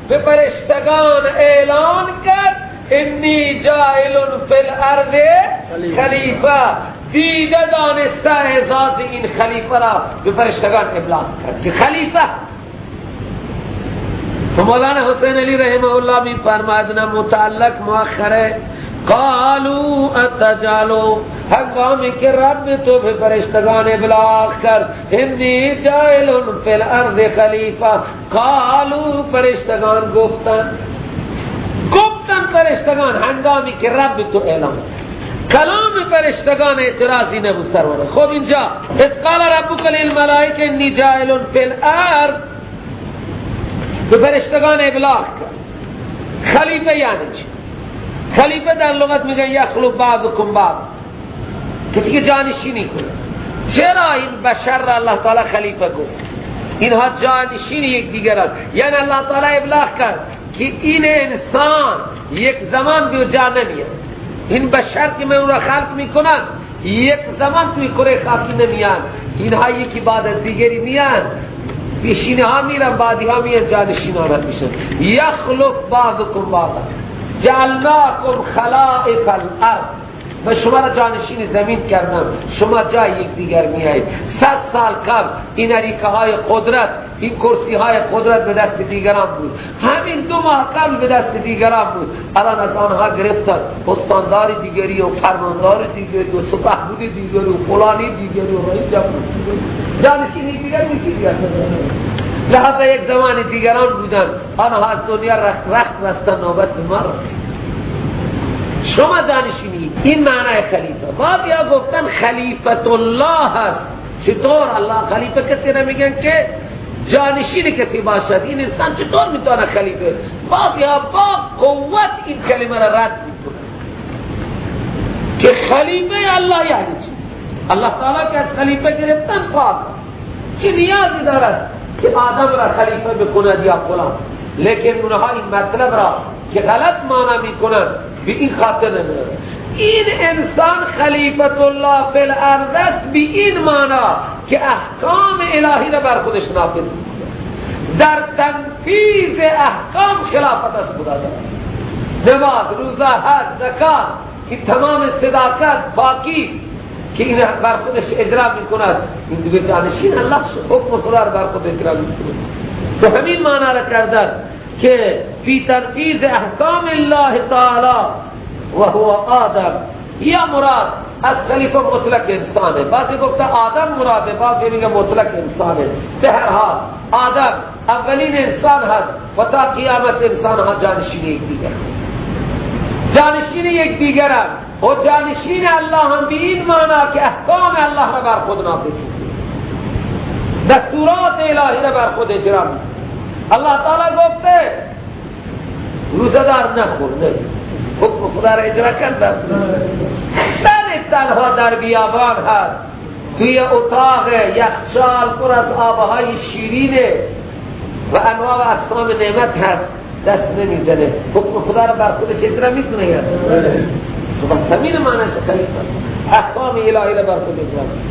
به فرشتگان اعلان کرد انی جاعل فی الارض خلیفه، دیده دانسته اعزاز این خلیفه را به فرشتگان ابلاغ کرد که خلیفه. تو مولانا حسین علی رحمه الله می فرماید نه متعلق مؤخره. قالوا اتجعلوا، هنگامی که رب تو به فرشتگان ابلاغ کرد انی جاعل فی الارض خلیفه، قالوا فرشتگان گفتن، گفتن فرشتگان هنگامی که رب تو اعلام کلام فرشتگان اعتراضی نبود سرورا. خب اینجا اذ قال ربک للملائکه انی جاعل فی الارض، به فرشتگان ابلاغ کرد. خلیفه یعنی چی؟ خلیفه در لغت میگن یخلف بعضکم بعض، کسی که جانشینی کنه. چرا این بشر را الله تعالی خلیفه گفت؟ اینها جانشین یک دیگر است. یعنی الله تعالی ابلاغ کرد که این انسان یک زمان به جا نمیاد، این بشر که من او را خلق میکنم یک زمان توی کره خاکی نمیان، اینها یکی بعد از دیگری میان، پیشینه ها میرن، بعدی ها میان، جانشین ها میشن. یخلف بعضکم بعضا جعلناکم خلائف الارض، و شما را جانشین زمین کردم، شما جای یک دیگر میایید. 100 سال قبل این عریکه های قدرت، این کرسی های قدرت به دست دیگران بود، همین 2 ماه قبل به دست دیگران بود، الان از آنها گرفتن استاندار دیگری و فرماندار دیگری و سپهبد دیگری و فلانی دیگری و رئیس جمهور دیگری، جانشین دیگر میشی دیگر. لحظه یک زمان دیگران بودن، آنها از دنیا رخت بستن، نوبت به ما رسید. شما جانشینی. این معنای خلیفه. بعضیا گفتن خلیفت الله هست. چطور الله خلیفه کسی را میگن که جانشین کسی باشد؟ این انسان چطور میتونه خلیفه؟ بعضیا با قوت این کلمه را رد میکنن که خلیفه الله یعنی چی؟ الله تعالی که از خلیفه گرفتن پاک، چه نیازی دارد که آدم را خلیفه بکند یا فلان؟ لیکن اونها این مطلب را که غلط معنی میکنن به این خاطر نمیدونن. این انسان خلیفت الله فی الارض است به این معنا که احکام الهی را بر خودش نافذ میکنه، در تنفیذ احکام خلافت از خدا دارد. نماز، روزه، حج، زکات، که تمام صداقت، پاکی که این بر خودش اجرا میکند، این دیگه جانشین الله حکم خدا را بر خود اجرا میکند. تو همین معنا را کردن که فی تنفیذ احکام الله تعالی و هو آدم. یا مراد از خلیفه مطلق انسانه. بعضی گفته آدم مراده، بعضی میگه مطلق انسانه. به هر حال آدم اولین انسان هست و تا قیامت انسان ها جانشین یک دیگر، جانشین یک دیگر هم و جانشین الله هم به این معنا که احکام الله را بر خود نافذ می‌کند، دستورات الهی را بر خود اجرا می‌کند. الله تعالی گفته روزه دار نخور، نه حکم خدا را اجرا کرد. تن تنها در بیابان هست، توی اتاق یخچال پر از آبهای شیرینه و انواع و اقسام نعمت هست، دست نمیزنه، حکم خدا را بر خودش اجرا میکنه. یا تو بس همین معنیش خلیفه، احکام الهی را بر خود اجرا میکنه.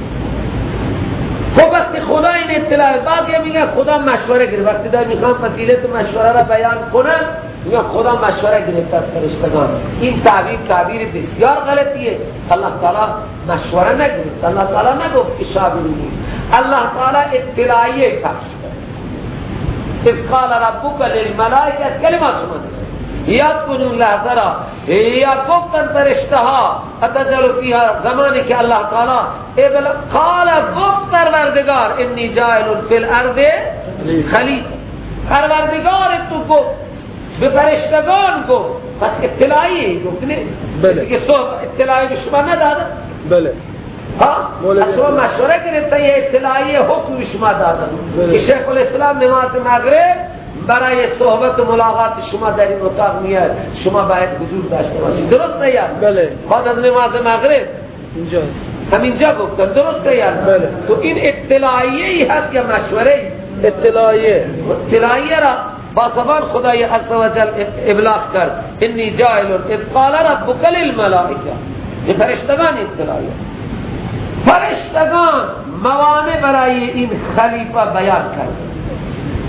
خب وقتی خدا این اطلاع، بعضی میگن خدا مشوره گرفت. وقتی دار میخوان فضیلت مشوره را بیان کنن میگن خدا مشوره گرفت از فرشتگان. این تعبیر تعبیر بسیار غلطیه. الله تعالی مشوره نگرفت، الله تعالی نگفت که شاورونی، الله تعالی اطلاعیه پخش کرد. اذ قال ربک للملائکه، از کلمات شما یاد کن اون لحظه را، یا گفتن فرشته ها اتجعل فیها، زمانی که الله تعالی قال گفت پروردگار انی جاعل فی الارض خلیفه. پروردگار تو گفت به فرشتگان گفت، پس اطلاعیه گفت نه؟ بله. که صبح اطلاعی به شما نداده؟ بله. ها؟ از شما مشوره گرفته، یه اطلاعیه حکم به شما دادن که شیخ الاسلام نماز مغرب برای صحبت و ملاقات شما در این اتاق میاد، شما باید حضور داشته باشید. درست نه یار؟ بله. بعد از نماز مغرب اینجا همینجا گفتن، درست نه یار؟ بله. تو این اطلاعیه ای هست یا مشوره؟ اطلاعیه. اطلاعیه را با زبان خدای عزوجل ابلاغ کرد، انی جاعل اذ قال ربک للملائکه. یہ فرشتگان اطلاعیه، فرشتگان موانع برای این خلیفه بیان کرد.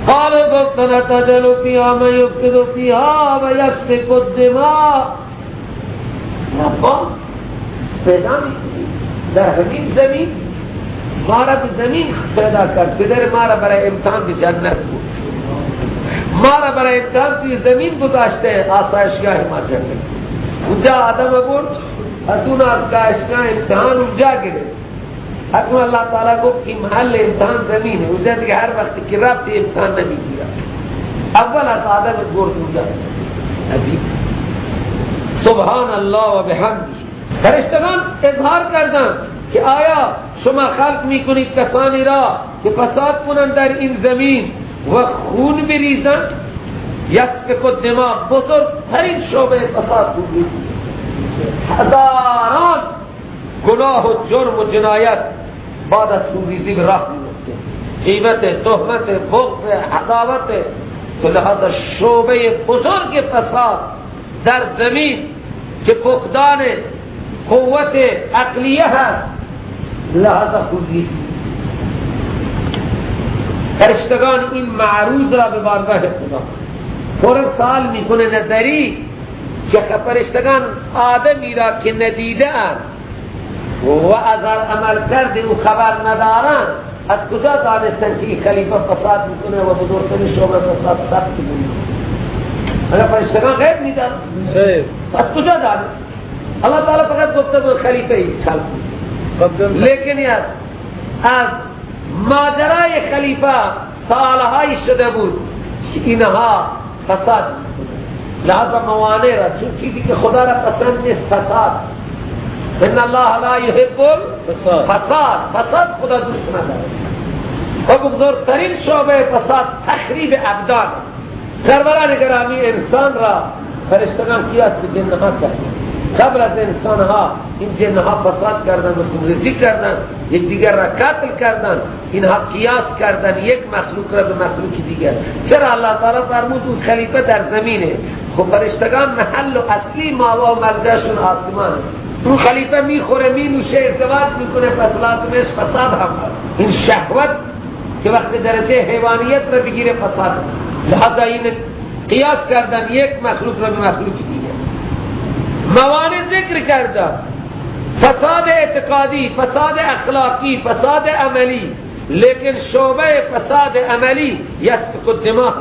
قال گفتن اتجعل فیها من یفسد فیها و یسفک الدماء. ربا پیدا میکنی در همین زمین، ما را به زمین پیدا کرد، پدر ما را برای امتحان به جنت بود، ما را برای امتحان توی زمین گذاشته، آسایشگاه ما جنت. اونجا آدم برد، از اون آسایشگاه امتحان اونجا گرفت. اکنون الله تعالی گفت این محل امتحان زمینه، اونجا دیگه هر وقتی که رفت امتحان نمیگیره. اول از آدم برد اونجا. عجیب. سبحان الله و بحمده. فرشتگان اظهار کردند که آیا شما خلق میکنید کسانی را که فساد کنند در این زمین و خون بریزند؟ یسفک الدماء، بزرگترین شعبه فساد بود. هزاران گناه و جرم و جنایت بعد از خونریزی به راه میفته، غیبت، تهمت، بغض، عداوت. تو لحاظ شعبه بزرگ فساد در زمین که فقدان قوت عقلیه هست، لحاظ خونریزی. فرشتگان این معروض را به بارگاه خدا فوراً سوال میکنه نظری که فرشتگان آدمی را که ندیده اند و از عمل کرده او خبر ندارند، از کجا دانستن که این خلیفه فساد میکنه و بزرگترین شعبه فساد ثبت میکنه؟ اگر فرشتگان غیب میدن از کجا دانست؟ الله تعالی فقط گفته بود خلیفه ای خلق، لیکن از ماجرای خلیفه سالهایی شده بود که اینها فساد میکنه. لہذا موانع را، چون چیزی که خدا را پسند نیست فساد، ان الله لا يحب الفساد، فساد خدا دوست نداره. و بزرگترین شعبه فساد تخریب ابدان. سروران گرامی، انسان را فرشتگان قیاس به جنها کردند. قبل از انسانها این جنها فساد کردند و خونریزی کردند، یکدیگر را قتل کردند. اینها قیاس کردند یک مخلوق را به مخلوق دیگر. چرا الله تعالی فرمود اون خلیفه در زمینه؟ خب فرشتگان محل و اصلی ماوا و ملجأشون آسمانه. اون خلیفه میخوره، مینوشه، ازدواج میکنه، پس لازمش فساد هم هست. این شهوت که وقت درجه حیوانیت را بگیره فساد. لہذا این قیاس کردن یک مخلوق را به مخلوق دیگر. موانع ذکر کردن، فساد اعتقادی، فساد اخلاقی، فساد عملی، لیکن شعبه فساد عملی یسفک الدماء.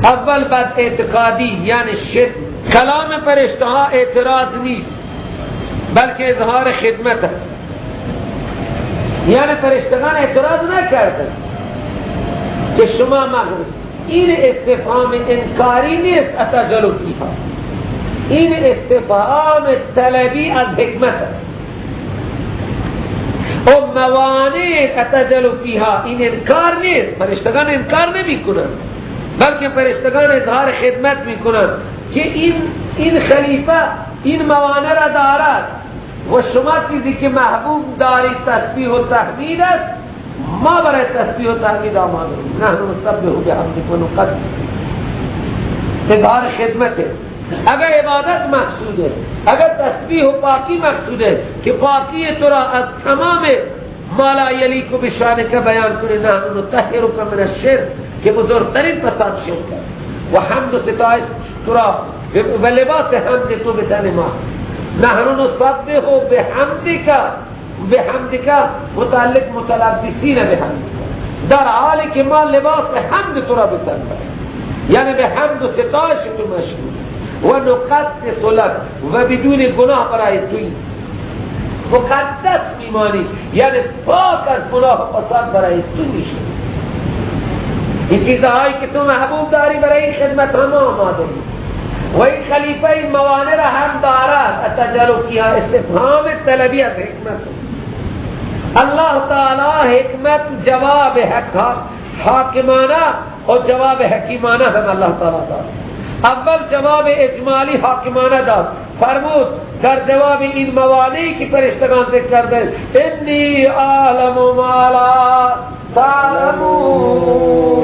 اول بد اعتقادی یعنی شرک. کلام فرشته ها اعتراض نیست بلکه اظهار خدمت است. یعنی فرشتگان اعتراض نکردند که شما مغرب. این استفهام انکاری نیست، اتجلو فیها، این استفهام طلبی از حکمت است. و موانع اتجلو فیها این انکار نیست، فرشتگان انکار نمی کنند بلکه فرشتگان اظهار خدمت می کنند که این خلیفه این موانع را دارد و شما چیزی که محبوب دارید تسبیح و تحمید است، ما برای تسبیح و تحمید آماده ایم. نحن نسبح بحمدک و نقدس. اظهار خدمت. اگر عبادت مقصوده، اگر تسبیح و پاکی مقصوده که پاکی تو را از تمام ما لا یلیق بشانک بیان کنه، نحن نطهرک من الشرک که بزرگترین فساد شرک است، و حمد و ستایش تو را و لباس حمد تو به تن ما. نحن نسبح بحمدک، بحمدک متعلق متلبسین بحمدک، در حالی که ما لباس حمد تو را به تن داریم، یعنی به حمد و ستایش تو مشغول، و نقدس لک و بدون گناه برای توی مقدس میمانی، یعنی پاک از گناه و فساد برای تو میشه. این چیزهایی که تو محبوب داری برای این خدمت هم آماده ای و این خلیفه این موانع را هم دارد. اتجلو فیها استفهام طلبی از حکمت. الله تعالی حکمت جواب حاکمانه و جواب حکیمانه هم الله تعالی داد. اول جواب اجمالی حاکمانه داد، فرمود در جواب این موانعی که فرشتگان ذکر کرده، انی اعلم ما لا تعلمون،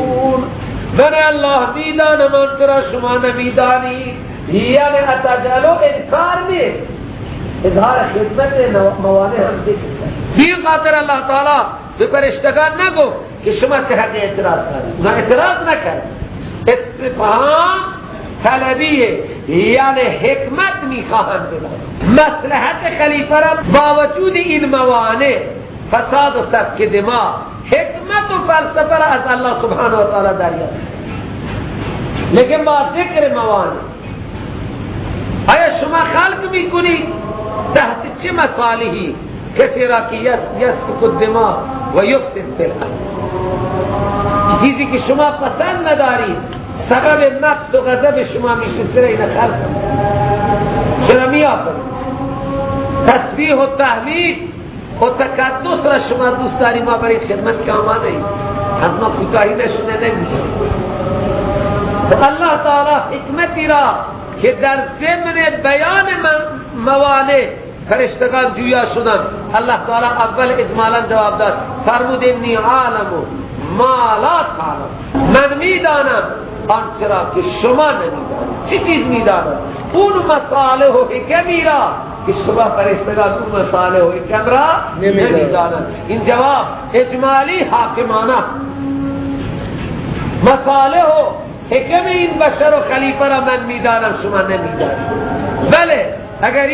من الله میدانم آنچه را شما نمیدانید. یعنی اتجلو انکار نیست، اظهار خدمت موانع هم ذکر کرد. بی خاطر الله تعالی به فرشتگان نگفت که شما چه حق اعتراض کردید، اونا اعتراض نکرد. استفهام طلبیه، یعنی حکمت میخواهند بدن. مصلحت خلیفه را با وجود این موانع فساد و سفک دماء، حکمت و فلسفه را از الله سبحانه و تعالی دریافت، لیکن با ذکر موانع. آیا شما خلق میکنید تحت چه مصالحی کسی را که یسفک الدماء و یفسد فی الارض؟ چیزی که شما پسند ندارید سبب مقت و غضب شما میشه، سر این خلق چرا میآفرید؟ تسبیح و تحمید و تقدس را شما دوست داری، ما برای خدمت که آماده ایم، از ما کوتاهی نشده نمیشه. الله تعالی حکمتی را که در ضمن بیان موانع فرشتگان جویا شدن، الله تعالی اول اجمالا جواب داد، فرمود انی عالم ما لا تعلم، من میدانم آنچه را که شما نمیدانید. چه چیز میدانم؟ اون مصالح و حکمی را که شما فرشتگان اون مصالح و حکم را نمیدانند. این جواب اجمالی حاکمانه، مصالح و حکم این بشر و خلیفه را من میدانم شما نمیدانید. بله اگر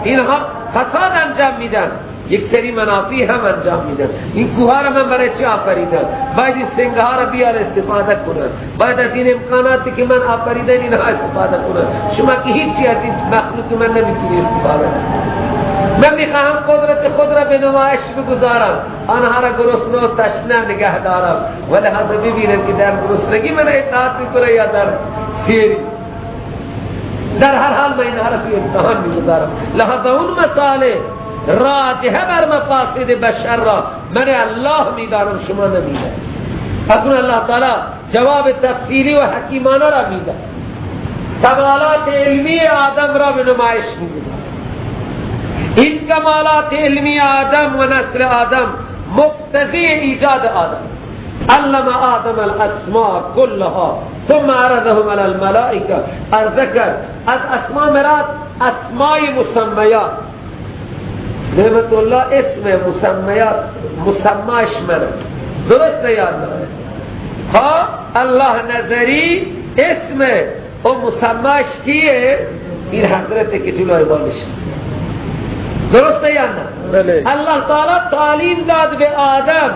اینها فساد انجام میدن، یک سری منافی هم انجام میدن. این کوه را من برای چه آفریدم؟ باید این سنگ ها را بیار استفاده کنن، باید از این امکاناتی که من آفریدم اینها استفاده کنن. شما که هیچی از این مخلوق من نمیتونی استفاده کنی. من میخواهم قدرت خود را به نمایش بگذارم، آنها را گرسنه و تشنه نگه دارم، ولی لحاظ ببینم که در گرسنگی من اطاعت میکنه یا در سیری. در هر حال من اینها را توی امتحان میگذارم. لحظه اون مساله راجحه بر مفاسد بشر را من الله میدانم، شما نمیدانید. اکنون الله تعالی جواب تفصیلی و حکیمانه را میده، کمالات علمی آدم را به نمایش میگذارد. این کمالات علمی آدم و نسل آدم مقتضی ایجاد آدم. علم آدم الاسماء كلها ثم عرضهم على الملائکه. عرض کرد از اسماء مراد اسماء مسمیات. نعمت الله اسم مسمیات مسماش منه، درست یاد داره ها؟ الله نظری اسم و مسماش کیه؟ این حضرت که جلوی ما نشسته، درسته یا نه؟ بله. الله تعالی تعلیم داد به آدم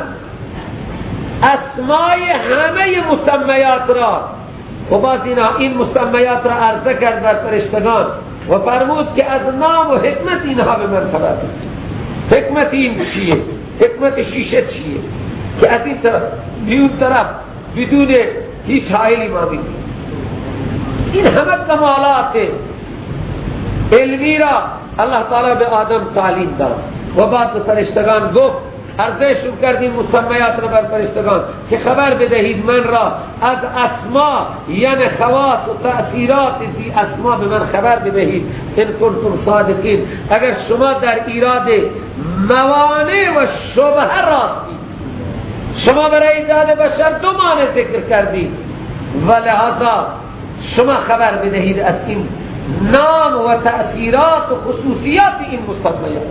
اسمای همه مسمیات را و باز این مسمیات را عرضه کرد بر فرشتگان و فرمود که از نام و حکمت اینها به من خبر بدید. حکمت این چیه؟ حکمت شیشه چیه؟ که از این طرف به اون طرف بدون هیچ حائلی ما می‌بینیم. این همه کمالات علمی را الله تعالی به آدم تعلیم داد و بعد به فرشتگان گفت، عرضهشون کردیم مسمیات را بر فرشتگان که خبر بدهید من را از اسما، یعنی خواص و تأثیرات زی اسما به من خبر بدهید، ان کنتم صادقین، اگر شما در ایراد موانع و شبهه راستید. شما برای ایجاد بشر دو مانع ذکر کردید و لہذا شما خبر بدهید از این نام و تأثیرات و خصوصیات این مسمیات.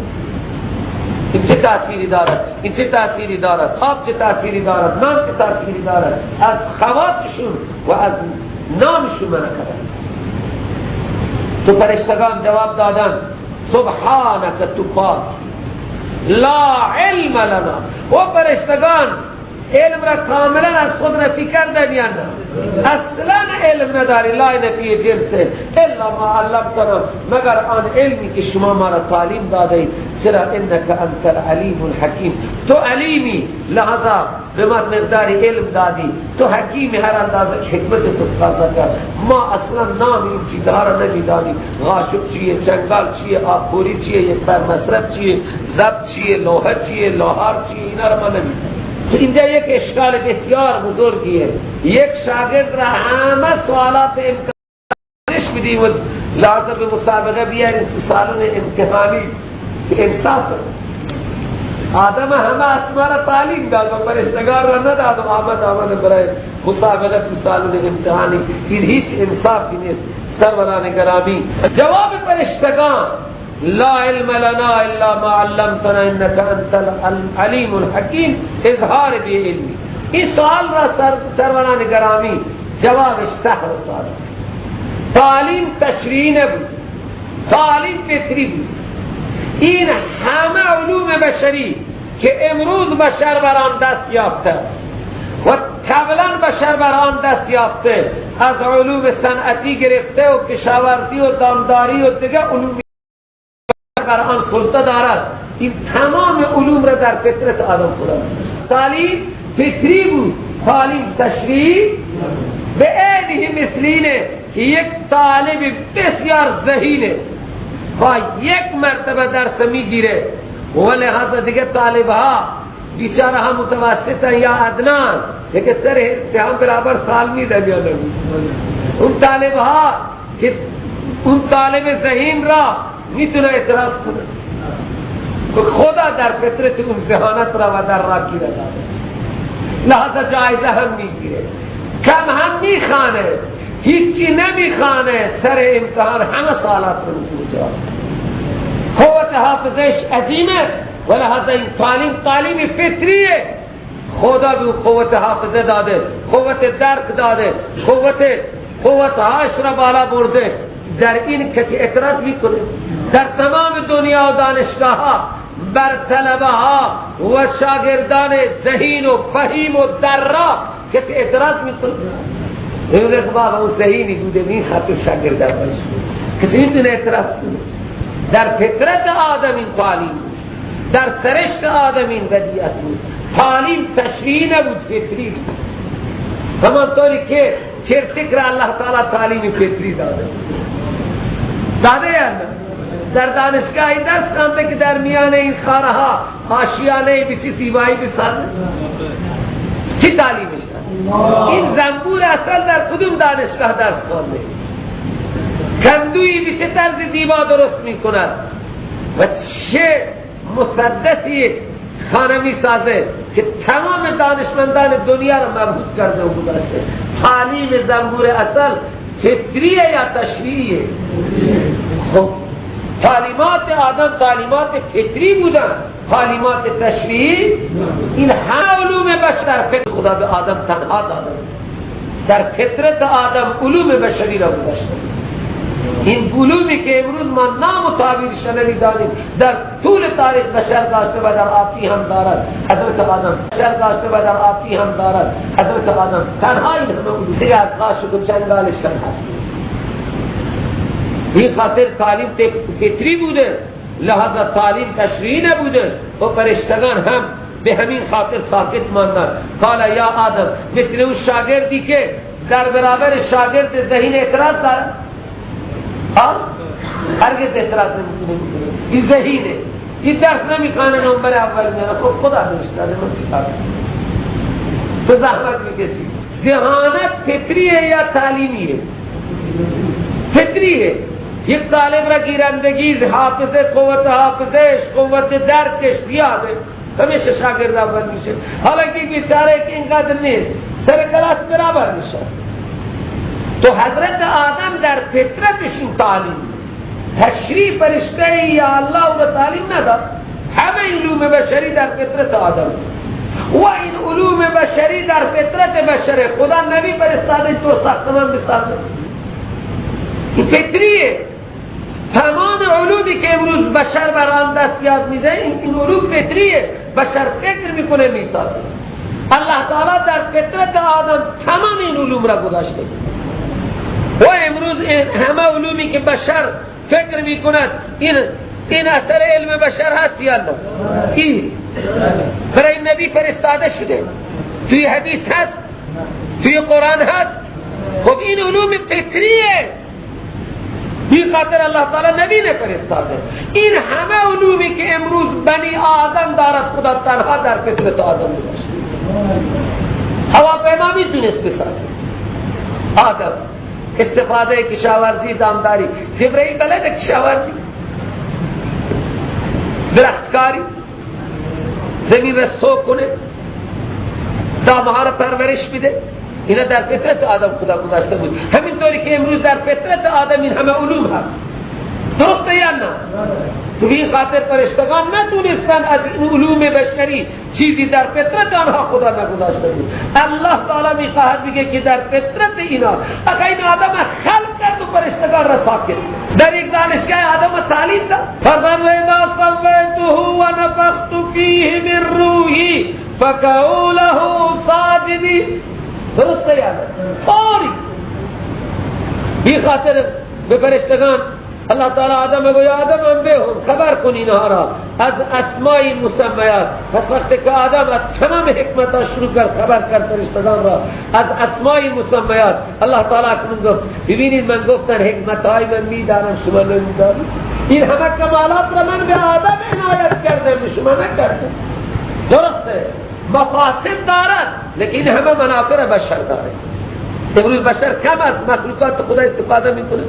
این چه تأثیری دارد؟ این چه تأثیری دارد؟ خواب چه تأثیری دارد؟ نام چه تأثیری دارد؟ از خواصشون و از نامشون من خبر. تو فرشتگان جواب دادن سبحانك تو پاک، لا علم لنا. و فرشتگان علم را کاملا از خود نفی کردن یا نه؟ اصلا علم نداری، لا نفی جنسه الا ما علمتنا، مگر آن علمی که شما ما را تعلیم داده اید. چرا؟ انک انت العلیم الحکیم، تو علیمی، لہذا به ما مقدار علم دادی، تو حکیم، هر اندازه حکمت تو تقاضا کرد. ما اصلا نام این چیزها را نمیدانیم، غاشق چیه، چنگال چیه، آبخوری چیه، یک بر مصرف چیه، ضبط چیه، لوحه چیه، لوهار چیه، اینا را ما نمیدانیم. اینجا یک اشکال بسیار بزرگیه. یک شاگرد را همه سوالات امتحانش بدیم و لازم به مسابقه بیاریم تو سالن امتحانی که انصاف آدم همه اسما را تعلیم داد و فرشتگان را نداد و آمد آمد برای مسابقه تو سالن امتحانی. این هیچ انصافی نیست. سروران گرامی، جواب فرشتگان لا علم لنا الا ما علمتنا انك انت العلیم الحکیم، اظهار بی علمی. این سوال را سروران گرامی جوابش سهل و ساده. تعلیم تشریعی نبود، تعلیم فطری بود. این همه علوم بشری که امروز بشر بر آن دست یافته و قبلا بشر بر آن دست یافته، از علوم صنعتی گرفته و کشاورزی و دامداری و دیگه علوم بر آن سلطه دارد، این تمام علوم را در فطرت آدم خدا. تعلیم فطری بود، تعلیم تشریعی به عینه مثلینه که یک طالب بسیار ذهینه با یک مرتبه درس میگیره و لحاظ دیگه طالب ها بیچاره ها متوسطن یا ادنان، لیکن سر امتحان برابر سال میده یا نبود. اون طالب ها که اون طالب ذهین را میتونه اعتراض کنه، خدا در فطرت اون ذهانت را و در راکی را داده، لحاظ جایزه هم میگیره، کم هم میخوانه، هیچی نمیخوانه، سر امتحان همه سوالات رو میتونه جواب. قوت حافظش عظیمه و لحاظ این تعلیم تعلیم فطریه. خدا به قوت حافظه داده، قوت درک داده، قوت هاش را بالا برده. در این کسی اعتراض میکنه؟ در تمام دنیا و دانشگاه ها بر طلبه ها و شاگردان ذهین و فهیم و درا کسی اعتراض میکنه؟ میگه بابا اون ذهینی بوده این خاطر شاگردان باشه. کسی میتونه اعتراض کنه؟ در فطرت آدم این تعلیم بود، در سرشت آدم این ودیعت بود. تعلیم تشریعی نبود، فطری بود. همانطوری که چرتک را الله تعالی تعلیم فطری داده. داده یا نه؟ در دانشگاهی درس خوانده که در میان این خانه ها آشیانه به چه زیبایی بسازه؟ چه تعلیمش داده؟ این زنبور اصل در کدوم دانشگاه درس خوانده؟ کندویی به چه طرز زیبا درست میکند و چه مسدسی خانه میسازه که تمام دانشمندان دنیا را مبهوت کرده و گذاشته. تعلیم زنبور اصل فطریه یا تشریعیه؟ خب تعلیمات آدم تعلیمات فطری بودن، تعلیمات تشریعی این همه علوم بشر فطر خدا به آدم تنها داده، در فطرت آدم علوم بشری را گذاشته. این علومی که امروز ما نام و تعبیرش نمیدانیم در طول تاریخ بشر داشته و در آتی هم دارد. حضرت آدم بشر داشته و در آتی هم دارد. حضرت آدم تنها این همه علوم از قاشق و چنگالش هم هست. این خاطر تعلیم فطری بوده، لہذا تعلیم تشریعی نبوده و فرشتگان هم به همین خاطر ساکت ماندن. قال یا آدم، مثل اون شاگردی که در برابر شاگرد ذهین اعتراض دارد، هرگز اعتراض نمیکنه، این ذهینه، این درس نمیخوانه، نمبر اول میاره. خب خدا نوشته من چیکار کنم؟ تو زحمت میکشی. ذهانت فطریه یا تعلیمیه؟ فطریه. یک طالب را گیرندگی، حافظه، قوت حافظهش، قوت درکش زیاده، همیشه شاگرد اول میشه. حالانکه بیچاره که اینقدر نیست، سر کلاس برابر میشه. تو حضرت آدم در فطرتش این تعلیم تشریع فرشته یا الله او را تعلیم نداد. همه علوم بشری در فطرت آدم و این علوم بشری در فطرت بشره. خدا نبی فرستاده تو ساختمان بسازه، این فطریه. تمام علومی که امروز بشر بر آن دست یاد میده این علوم فطریه، بشر فکر میکنه میسازه. الله تعالی در فطرت آدم تمام این علوم را گذاشته و امروز همه علومی که بشر فکر میکند این اثر علم بشر هست یا نه؟ این برای نبی فرستاده شده، توی حدیث هست، توی قرآن هست. خب این علوم فطریه، بی خاطر الله تعالی نبی نفرستاده. این همه علومی که امروز بنی آدم دارد خدا تنها در فطرت آدم گذاشته. هواپیما میتونست بسازه آدم، استفاده کشاورزی، دامداری. جبرئیل بلد کشاورزی، درختکاری، زمین را سو کنه، دامها را پرورش بده. اینا در فطرت آدم خدا گذاشته بود. همینطوری که امروز در فطرت آدم این همه علوم هست، درسته یا نه؟ تو این خاطر فرشتگان نتونستن از این علوم بشری چیزی در فطرت آنها خدا نگذاشته بود. الله تعالی میخواهد بگه که در فطرت اینا، اگه این آدم خلق کرد و فرشتگان را ساکت در یک دانشگاه آدم تعلیم داد. فَإِذَا سَوَّيْتُهُ وَنَفَخْتُ فِيهِ مِنْ رُوحِي فَقَعُوا لَهُ سَاجِدِينَ. درسته یا نه؟ فوری بی خاطر به فرشتگان اللہ تعالی آدم گویا آدم هم به هم خبر کن اینها را از اسماء مسمیات. پس وقتی که آدم از تمام حکمت ها شروع کرد خبر کرد فرشتگان را از اسماء مسمیات، الله تعالی اکنون گفت ببینید من گفتن حکمت های من میدانم شما نمیدانید. این همه کمالات را من به آدم عنایت کردم شما نکردم. درسته مفاسد دارد لیکن همه منافع بشر داره. امروز بشر کم از مخلوقات خدا استفاده میکنه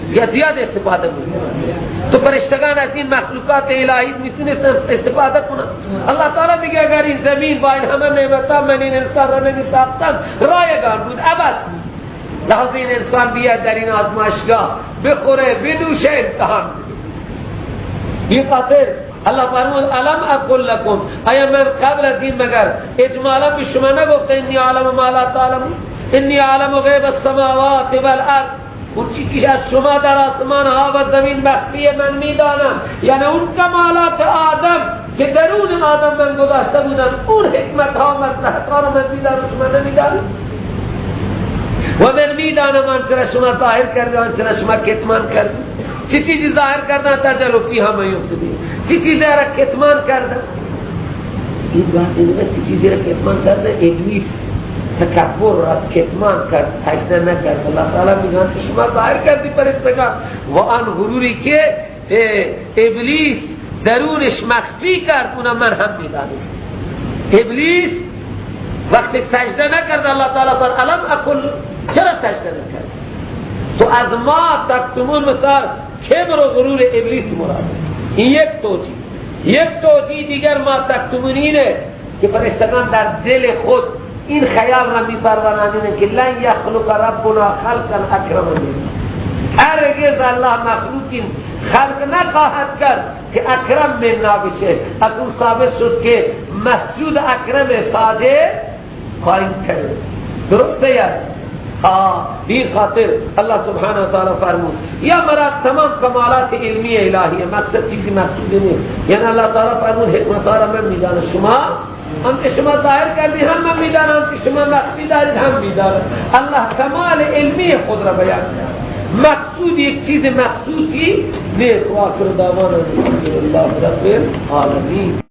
یا زیاد استفاده میکنه. تو فرشتگان از این مخلوقات الهی میتونستن استفاده کنن. الله تعالی میگه اگر این زمین با این همه نعمت‌ها من این انسان را نمیساختم رایگان بود، عبث بود. لحاظ این انسان بیاد در این آزمایشگاه بخوره بنوشه امتحان بده. بی خاطر الله فرمود الم اقل لکم، آیا من قبل از این مگر اجمالا به شما نگفته انی عالم ما لا تعلمون، انی عالم غیب السماوات والارض، اون چیزی که از شما در آسمان ها و زمین مخفی من میدانم. یعنی اون کمالات آدم که درون آدم من گذاشته بودم، اون حکمت ها و مصلحت ها را من میدانم شما نمیدانم، و من میدانم آنچه را شما ظاهر کرده آنچه را شما کتمان کرده. چه چیزی ظاهر کردن تجلو فیها ما یفسدون، چه چیزی را کتمان کردن؟ این بات اینه چه چیزی را کتمان کردن؟ ابلیس. تکبر را کتمان کرد، سجده نکرد. الله تعالی میگه که شما ظاهر کردی فرشتگان، و آن غروری که ابلیس درونش مخفی کرد اونا من هم میدانم. ابلیس وقتی سجده نکرد الله تعالی فرمود الم اقل، چرا سجده نکرد؟ تو از ما تکتمون مثال کبر و غرور ابلیس مراد. این یک توجیه. یک توجیه دیگر ما تکتمون اینه که فرشتگان در دل خود این خیال را میپرورانند که لن یخلق ربنا خلقا اکرم منا، هرگز الله مخلوقی خلق نخواهد کرد که اکرم منا بشه. اکنون ثابت شد که مسجود اکرم ساده پایین تره. درسته یا؟ بی خاطر الله سبحانه و تعالی فرمود یا مراد تمام کمالات علمی الهیه، مقصد چیزی مقصود نیست. یعنی الله تعالی فرمود حکمت را من میدانم، شما هم که شما ظاهر کردی هم من میدانم، که شما مخفی دارید هم میدانم. الله کمال علمی خود را بیان کرد، مقصود یک چیز مخصوصی نیست. و آخر دعوانا الحمدلله رب العالمین.